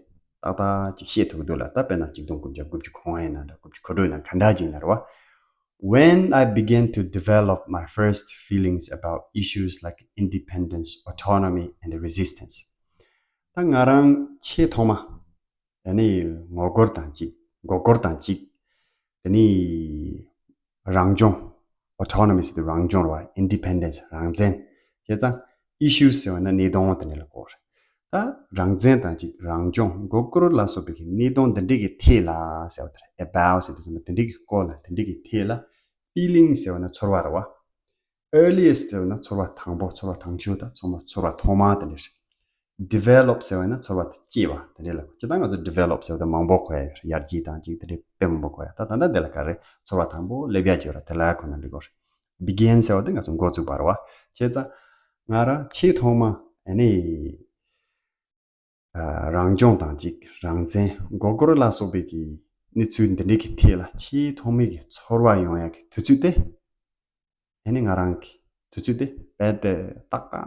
ཏག་ཏག་ཅིག་ཤེས་ཐུབ་ཀྱི་འདུག་ལ། ད་དཔེར་ན་ཆིག་སྟོང་དགུ་བརྒྱ་དགུ་བཅུ་གོང་ཡིན་ན་འདྲ། དགུ་བཅུ་གོ་དྲུག་ཡིན་ན་ག་འདྲ་ཅིག་ཡིན་ན་རེད་བ། When I began to develop my first feelings about issues like independence, autonomy, and resistance. ད་ང་རང་ཆེས་ཐོག་མ་ཨ་ནི་ངོ་རྒོལ་དང་གཅིག་མགོ་སྐོར་དང་གཅིག་དེ་ནི་རང་སྐྱོང་། autonomy ཟེར་དུས་རང་སྐྱོང་རེད་བ། independence རང་བཙན། བྱས་ཙང་issues ཟེར་བ་ན་གནད་དོན་དེ་འདྲ་ལ་གོ་རེད། ད་རང་བཙན་དང་གཅིག་རང་སྐྱོང་མགོ་སྐོར་ལ་སོགས་པའི་གི་གནད་དོན་འདི་འདྲའི་གི་ཐད་ལ་ཟེར་བ་དེ་རེད། about ཟེར་དུས་ཙམ་པ་དེ་འདྲའི་གི་སྐོར་ལ་དེ་འདྲའི་གི་ཐད་ལ། feeling ཟེར་བ་ན་ཚོར་བ་རེད་བ། earliest ཟེར་བ་ན་ཚོར་བ་དང་པོ། ཚོར་བ་དང་ཤོས་དང་ཚོར་བ་ཚོར་བ་ཐོག་མ་དེ་འདྲ་རེད། develop ཟེར་བ་ན་ཚོར་བ་དེ་སྐྱེ་བ་དེ་འདྲ་ལ། སྤྱིར་བཏང་ང་ཚོ་develop ཟེར་བ་དེ་མང་པོ་གོ་ཡ་ཡོད་རེད། ཡར་རྒྱས་དང་ཅིག་དེ་འདྲའི་དཔེ་མང་པོ་གོ་ཡ། ད་ད་ལྟ་དེ་ལ་ག་རེ་ཚོར་བ་དང་པོ་སླེབས་ཡ་ཅིག་ཡོད་རེད། དེ་ལ་ཁོ་ན་འགྲིག་གོ་རེད། begin ཟེར་བ་དེ་ང་ཚོ་འགོ་བཙུགས་པ་རེད་བ། བྱས་ཙང་ང་རང་ཆེས་ཐོག་མ་ཨ་ནི། རང་སྦྱོང་དང་གཅིག་རང་བཙན་མགོ་སྐོར་ལ་སོགས་པའི་གི་གནས་ཚུལ་འདི་འདྲའི་གི་ཐད་ལ་ཆེས་ཐོག་མའི་གི་ཚོར་བ་ཡོང་ཡ་གི་དུས་ཚོད་དེ། ཨ་ནི་ང་རང་གི་དུས་ཚོད་དེ་རྦད་དེ་ཏག་ཏག་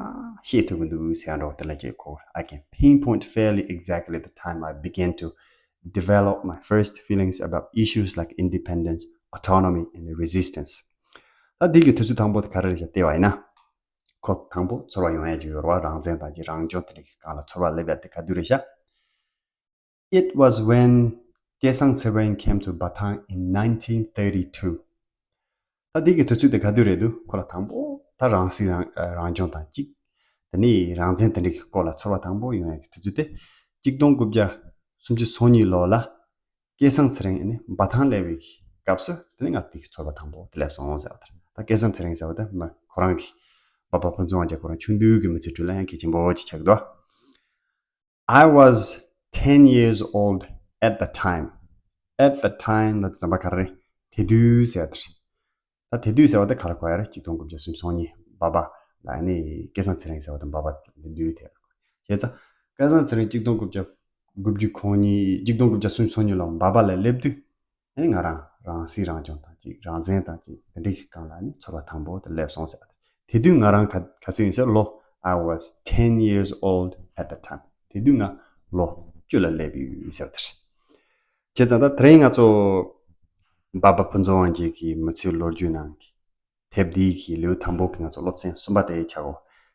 ཤེས་ཐུབ་ཀྱི་འདུག་ཟེར་ཡ་འདྲ་བོ་དེ་ལ་བྱེད་གོ I can pinpoint fairly exactly the time I began to develop my first feelings about issues like independence, autonomy and resistance. ད་འདི་གི་དུས་ཚོད་དང་པོ་དེ་ག་རེ་རེད་ཤག་བལྟས་པ་ཡིན་ན། ཁོ་དང་པོ་ཚོར་བ་ཡོང་ཡ་ཅིག་ཡོད་རེད་བ། རང་བཙན་དང་ཅིག་རང་སྐྱོང་དེ་འདྲ་གི་སྒང་ལ་ཚོར་བ་སླེབས་ཡ་དེ་ག་དུས་རེད་ཤག It was when Kesang Tshering came to Bathang in nineteen thirty-two. ད་དེ་གི་དུས་ཚོད་དེ་ག་དུས་རེད་འདུག་ཁོ་ལ་དང་པོ་ད་རང་སྲིད་རང་རང་སྐྱོང་དང་གཅིག་དེ་ནས་རང་བཙན་དེ་འདྲ་གི་སྐོར་ལ་ཚོར་བ་དང་པོ་ཡོང་ཡ་གི་དུས་ཚོད་དེ་གཅིག་སྟོང་དགུ་བརྒྱ་སུམ་ཅུ་སོ་གཉིས་ལོ་ལ། སྐལ་བཟང་ཚེ་རིང་ནི་འབའ་ཐང་སླེབས་པའི་སྐབས་སུ་དེ་ནི་ང་དེའི་ཚོར་བ་དང་པོ་དེ་སླེབས་སོང་ཟེར་བ་དང་། ད་སྐལ་བཟང་ཚེ་རིང་ཟེར་བ་དེ་མ་ཁོ་རང་གི་འབའ་པ་ཕུན་ཚོགས་དབང་རྒྱལ་ཁོ་རང་ཆུང་དུས་ཀྱི་མི་ཚེའི་ཁྲོད་ལ་ཡང་གལ་ཆེན་པོ་ཅིག་ཆགས་འདུག I was ten years old at the time. At the time ལ་དེ་ཙམ་པ་ག་རེ་རེད། དེ་དུས་ཟེར་བ་དེ་རེད། ད་དེ་དུས་ཟེར་བ་དེ་ག་རེ་གོ་ཡ་རེད། གཅིག་སྟོང་དགུ་བརྒྱ་སུམ་ཅུ་སོ་གཉིས་འབའ་པ་ལ་ནི་སྐལ་བཟང་ཚེ་རིང་ཟེར་བ་དེ་འབའ་པ་དེ་དུས་དེ་རེད། བྱས་ཙང་སྐལ་བཟང་ཚེ་རིང་གཅིག་སྟོང་དགུ་བརྒྱ་དགུ་བཅུ་གོ་གཉིས་གཅིག་སྟོང་དགུ་བརྒྱ་སུམ་ཅུ་སོ་གཉིས་ལོ་འབའ་པ་ལ་སླེབས་དུས་ཨེ་ང་རང་རང་སྲིད་རང་སྐྱོང་དང་གཅིག་རང་བཙན་དང་གཅིག་དེ་འདྲའི་སྒང་ལ་ནི་ཚོར་བ་དང་པོ་དེ་སླེབས་སོང་ཟེར་བ་དེ། དེ་དུས་ང་རང་ག་ག་ཚོད་ཡིན་ཟེར་ལོ། I was ten years old at the time. དེ་དུས་ང་ལོ་བཅུ་ལ་སླེབས་ཡོད་ཟེར་བ་དེ་རེད། བྱས་ཙང་ད་དེ་རིང་ང་ཚོ་འབའ་པ་ཕུན་ཚོགས་དབང་རྒྱལ་གྱི་མི་ཚེའི་ལོ་རྒྱུས་ནང་གི་དེབ་འདིའི་གི་ལེའུ་དང་པོ་གི་ང་ཚོ་སློབ་ཚན་གསུམ་པ་དེ་ཆགས་གོ།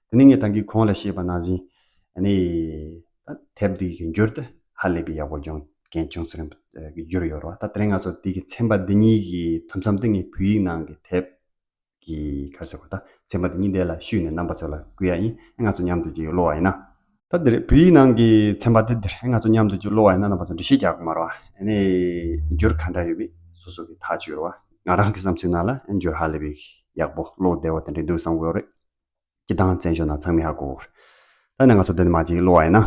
དེ་ནི་ངས་ད་གིན་གོང་ལ་བཤད་པ་ནང་བཞིན་ཨ་ནི་ད་དེབ་འདིའི་གི་འགྱུར་དེ་ཧ་ལས་པའི་ཡག་པོ་སྦྱོང་མཁན་བྱུང་ཚུལ་གྱི་འགྱུར་ཡོད་རེད་བ། ད་དེ་རིང་ང་ཚོ་འདི་གི་ཚན་པ་འདི་གཉིས་ཀྱི་དུམ་མཚམས་དེ་ངས་བོད་ཡིག་ནང་གི་དེབ་ཀྱི་ག་རེ་ཟེར་དགོས། ད་ཚན་པ་འདི་གཉིས་དེ་ལ་བཤུས་ནས་རྣམ་པ་ཚོ་ལ་བསྐུར་ཡ་ཡིན། ང་ཚོ་མཉམ་དུ་ཅིག་ཀློག་པ་ཡིན་ན། ད་འདི་རེད། བོད་ཡིག་ནང་གི་ཚན་པ་འདི་འདི་རེད། ང་ཚོ་མཉམ་དུ་ཅིག་ཀློག་པ་ཡིན་ན་རྣམ་པ་ཚོ་འགྲེལ་བཤད་རྒྱག་དགོས་མ་རེད་བ། ཨ་ནི་འགྱུར་ག་འདྲ་ཡོད་མེད་སོ་སོ་གིས་ཐག་གཅོད་རེད་བ། ང་རང་གི་བསམ་ཚུལ་ནང་ལ་ཨ་འགྱུར་ཧ་ལས་པའི་ཡག་པོ་ཀློག་བདེ་བོ་དེ་འདྲ་འདུག་བསམ་གྱི་ཡོད་རེད། སྤྱིར་བཏང་བཙན་བྱོལ་ནང་ཚང་མས་ཧ་གོ་གི་རེད། ད་ནི་ང་ཚོ་འདི་ནས་མར་ཅིག་ཀློག་པ་ཡིན་ན།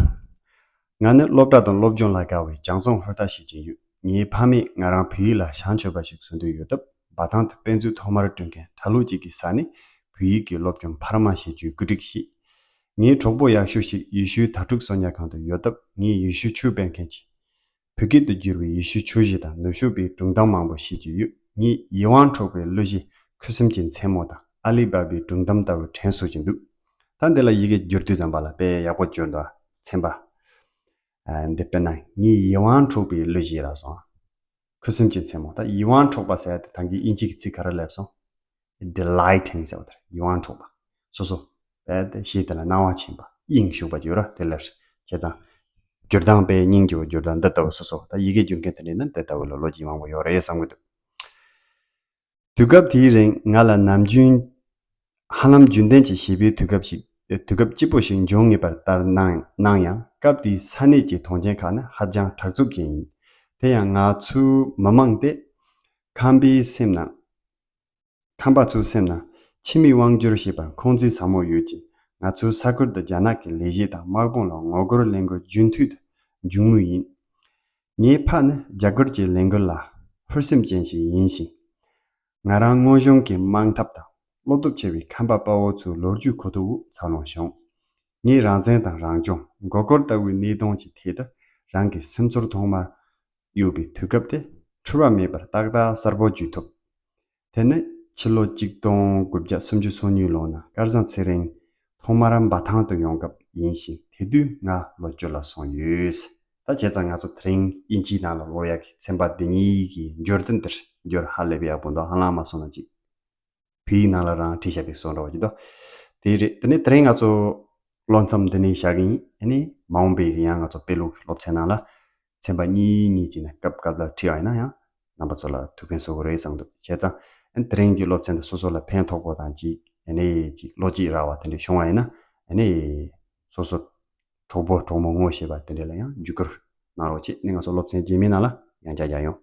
ང་ནི་སློབ་གྲྭ་དང་སློབ་སྦྱོང་ལ་དགའ་བའི་བྱང་རྫོང་ཧུར་ཐག་ཞིག་ཅིག་ཡིན། ངའི་ཕ་མས་ང་རང་བོད་ཡིག་ལ་བྱང་ཆོད་པ་ཞིག་བཟོ་འདོད་ཡོད་སྟབས། འབའ་ཐང་དུ་དཔེ་མཛོད་ཐོག་མར་བསྐྲུན་མཁན་གྲྭ་ལོག་ཅིག་གི་ས་ནས་བོད་ཡིག་གི་སློབ་སྦྱོང་འཕར་མ་བྱེད་རྒྱུའི་བཀོད་སྒྲིག་བྱས། ངའི་གྲོགས་པོ་ཡག་ཤོས་ཤིག་ཡེ་ཤུའི་དྭ་ཕྲུག་གསོ་ཉར་ཁང་དུ་ཡོད་སྟབས། ངས་ཡེ་ཤུའི་ཆོས་སྤེལ་མཁན་གྱི་བོད་སྐད་དུ་བསྒྱུར་བའི་ཡེ་ཤུའི་ཆོས་གཞི་དང་ནུབ་ཕྱོགས་པའི་སྒྲུང་གཏམ་མང་པོ་ཤེས་ཀྱི་ཡོད། ངས་ཡིད་དབང་འཕྲོག་པའི་གླུ་གཞས་ཁུ་སིམ་གྱི་མཚན་མོ་དང་ཨ་ལི་བཱ་བའི་སྒྲུང་གཏམ་ལྟ་བུ་དྲན་གསོ་བྱེད་འདུག་ད་འདི་ལ་ཡི་གེ་བསྒྱུར་དུས་ཙམ་པ་ལ་དཔེ་ཡག་པོ་བསྒྱུར་འདུག་ཚན་པ། ཨ། འདི་དཔེར་ན་ངས་ཡིད་དབང་འཕྲོག་པའི་གླུ་གཞས་ལབ་སོང་། ཁུ་སིམ་གྱི་མཚན་མོ། ད་ཡིད་དབང་འཕྲོག་པ་ཟེར་ཡ་དེ་ད་གིན་དབྱིན་ཇི་གི་ཚིག་ག་རེ་སླེབས་སོང་། delighting ཟེར་བ་དེ་རེད། ཡིད་དབང་འཕྲོག་པ། སོ་སོ་རྦད་དེ་གཞས་དེ་ལ་སྣང་བ་ཆེན་པ་དབྱིངས་ཞུགས་པ་ཅིག་ཡོད་ར། དེ་ལ་བྱས་ཙང་སྦྱོར་སྟངས་དཔེ་སྙིང་རྗེ་བོ། སྦྱོར་སྟངས་འདི་ལྟ་བུ་སོ་སོ། ད་ཡི་གེ་བསྒྱུར་མཁན་དེ་འདྲ་ཡིན་ན་འདི་ལྟ་བུ་ལ་ལོ་རྒྱུས་མང་པོ་ཡོད་རེད་བསམ་གྱི་འདུག་དུས་སྐབས་དེའི་རིང་ང་ལ་ནམ་རྒྱུན་ཧ་ལམ་རྒྱུན་ལྡན་གྱི་བྱིས་པའི་དུས་སྐབས་ཤིག་དུས་སྐབས་སྐྱིད་པོ་ཞིག་འབྱུང་ངེས་པ་ལྟར་སྣང་སྣང་ཡང་། སྐབས་དེའི་ས་གནས་ཀྱི་གྲོང་ཁྱེར་ཁག་ནི་ཧ་ཅང་དྲག་རྩུབ་ཅན་ཡིན། དེ་ཡང་ང་ཚོའི་མི་མང་དེ་ཁམས་པའི་སེམས་ནང་། ཁམས་པ་ཚོའི་སེམས་ནང་ཕྱི་མིག་དབང་བསྒྱུར་བྱེད་པར་འཁོན་འཛིན་ཟབ་མོ་ཡོད་ཅིང་། ང་ཚོའི་ས་ཁུལ་དུ་རྒྱ་ནག་གི་ལས་བྱེད་དང་དམག་དཔུང་ལ་ངོ་རྒོལ་ལས་འགུལ་རྒྱུན་མཐུད་དུ་འབྱུང་མུས་ཡིན། ངའི་ཕ་ནི་རྒྱ་གར་གྱི་ལས་འགུལ་ལ་ཧུར་སེམས་ཅན་ཞིག་ཡིན་ཞིང་། ང་རང་དངོས་གཞུང་གི་དམག་འཐབ་དང་བློ་སྟོབས་ཆེ་བའི་ཁམས་པ་དཔའ་བོ་ཚོའི་ལོ་རྒྱུས་གོ་ཐོས་འོག་འཚར་ལོངས་བྱུང་། ངས་རང་བཙན་དང་རང་སྐྱོང་། མགོ་སྐོར་ལྟ་བུའི་གནས་སྟངས་ཀྱི་ཐད་དུ་རང་གི་སེམས་ཚོར་ཐོག་མར་གཡོས་པའི་དུས་སྐབས་དེ་འཁྲུལ་བ་མེད་པར་ཏག་ཏག་གསལ་པོ་བརྗོད་ཐུབ། དེ་ནི་ཕྱི་ལོ་གཅིག་སྟོང་དགུ་བརྒྱ་སུམ་ཅུ་སོ་གཉིས་ལོ་ན་སྐལ་བཟང་ཚེ་རིང་ཐོག་མར་འབའ་ཐང་དུ་ཡོང་སྐབས་ཡིན་ཞིང་། དེ་དུས་ང་ལོ་བཅུ་ལ་སོང་ཡོད། ད་བྱས་ཙང་ང་ཚོ་དེ་རིང་དབྱིན་ཇིའི་ནང་ལ་ཀློག་ཡག་གི་ཚན་པ་འདི་གཉིས་ཀྱི་འབྱོར་ལྡན་འདིར་འབྱོར་ཧ་ལས་པའི་ཡག་པོ་འདུག་ཧ་ལམ་མ་སོང་ན་ཅིག་བོད་ཡིག་ནང་ལ་རང་བྲིས་བཞག་པའི་བཟོ་འདྲ་བ་ཅིག་འདུག་དེ་རེད། དེ་ནས་དེ་རིང་ང་ཚོ་ཀློག་མཚམས་འདི་ནས་བཞག་གི་ཡིན། ཨ་ནི་མ་འོངས་པའི་ཡང་ང་ཚོ་དཔེ་ཀློག་གི་སློབ་ཚན་ནང་ལ་ཚན་པ་གཉིས་གཉིས་ཀྱི་ནས་སྐབས་སྐབས་ལ་ཁྲིད་པ་ཡིན་ན་ཡང་རྣམ་པ་ཚོ་ལ་ཐུགས་ཕན་གསོས་ཀྱི་རེད་བསམ་འདུག་བྱས་ཙང་ཨ་ནི་དེ་རིང་གི་སློབ་ཚན་འདི་སོ་སོ་ལ་ཕན་ཐོགས་པོ་དང་ཅིག་ཨ་ནི་ཅིག་བློ་སྐྱེད་རག་པ་དེ་འདྲ་བྱུང་བ་ཡིན་ན། ཨ་ནི་སོ་སོ་གྲོགས་པོ་གྲོགས་མོ་ངོ་ཤེས་པ་དེ་འདྲ་ལ་ཡང་བརྒྱུད་བསྐུར་གནང་རོགས་བྱེད། ཨ་ནི་ང་ཚོ་སློབ་ཚན་རྗེས་མའི་ནང་ལ་ཡང་བསྐྱར་མཇལ་ཡོང་།